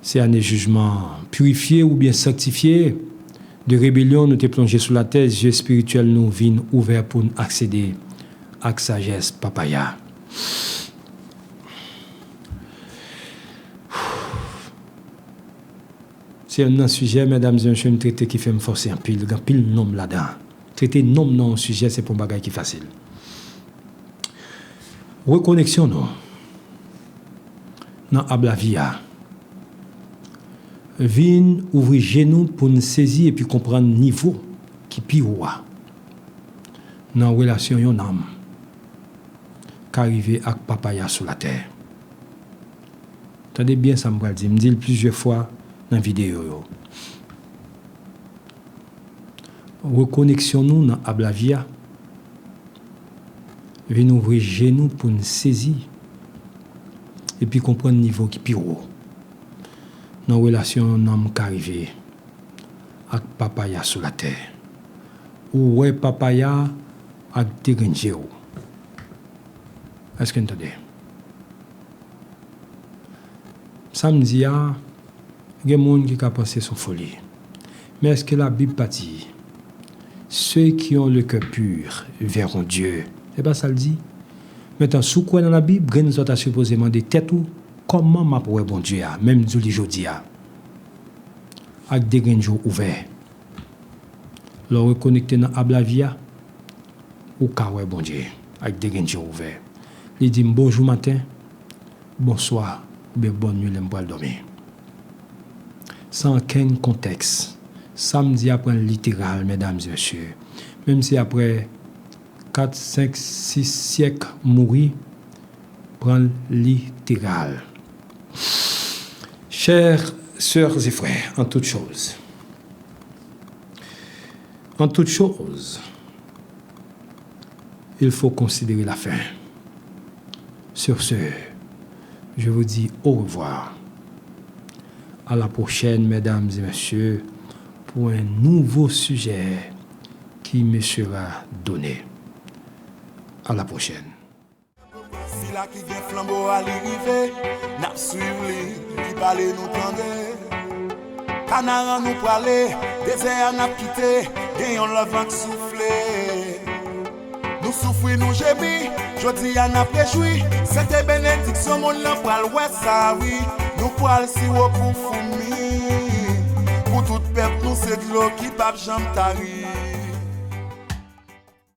Se ane jijman pirifye oubyen sanktifye. de rebelyon nou te plonje sou latè, zye espirityèl nou vin ouvè pou n aksede ak sajès Papa a. Se youn nan sijè, medam e mesye, m trete ki fè m fòse anpil, gen anpil nonm ladan. Trete nonm nan yon sijè, se pa yon bagay ki fasil. Rekoneksyon nou nan ab lavi a vin ouvri je nou pou n sezi epi konprann nivo ki pi wo a nan relasyon yon nanm ka rive ak Papa a sou latè. Tande byen sa m pral di, m di l plizyè fwa nan videyo yo. Rekoneksyon nou nan ab lavi a vin ouvri je nou pou n sezi epi konprann nivo ki pi wo nan relasyon yon nanm ka rive ak Papa a sou latè. Ou wè Papa a ak de grenn je w. Èske n tande? Sa m di a, gen moun ki ka panse se yon foli. Men èske Labib pa di, ceux qui ont le cœur pur verront Dieu? Se pa sa l di? Mentnan, si w kwè nan Labib, grenn sa w ta sipoze mande tèt ou, kòman m ap wè Bondye a? Men m di w li jodi a, ak de grenn je w ouvè. Lè w rekonekte nan ab lavi a, ou ka wè Bondye ak de grenn je w ouvè. Li di m bonjou maten, bonswa, oubyen bòn nwi lè m pral dòmi. San okenn kontèks. Sa m di a pran l literal, medam e mesye. Menm si apre kat, senk, sis syèk mouri, pran l literal. Chers sœurs et frères, en toute chose, en toute chose, il faut considérer la fin. Sur ce, je vous dis au revoir. À la prochaine, mesdames et messieurs, pour un nouveau sujet qui me sera donné. À la prochaine. Sila ki gen flanbo a li rive, n ap swiv li, li pale nou tande. Kanaran nou prale, dezè a n ap kite, gen yon lòt van k soufle. Nou soufri, nou jemi, jodi a n ap rejwi. Se te benediksyon, monn lan pral wè sa, wi. Nou pral siwo pou foumi. Pou tout pèp nou, se dlo ki p ap janm tari.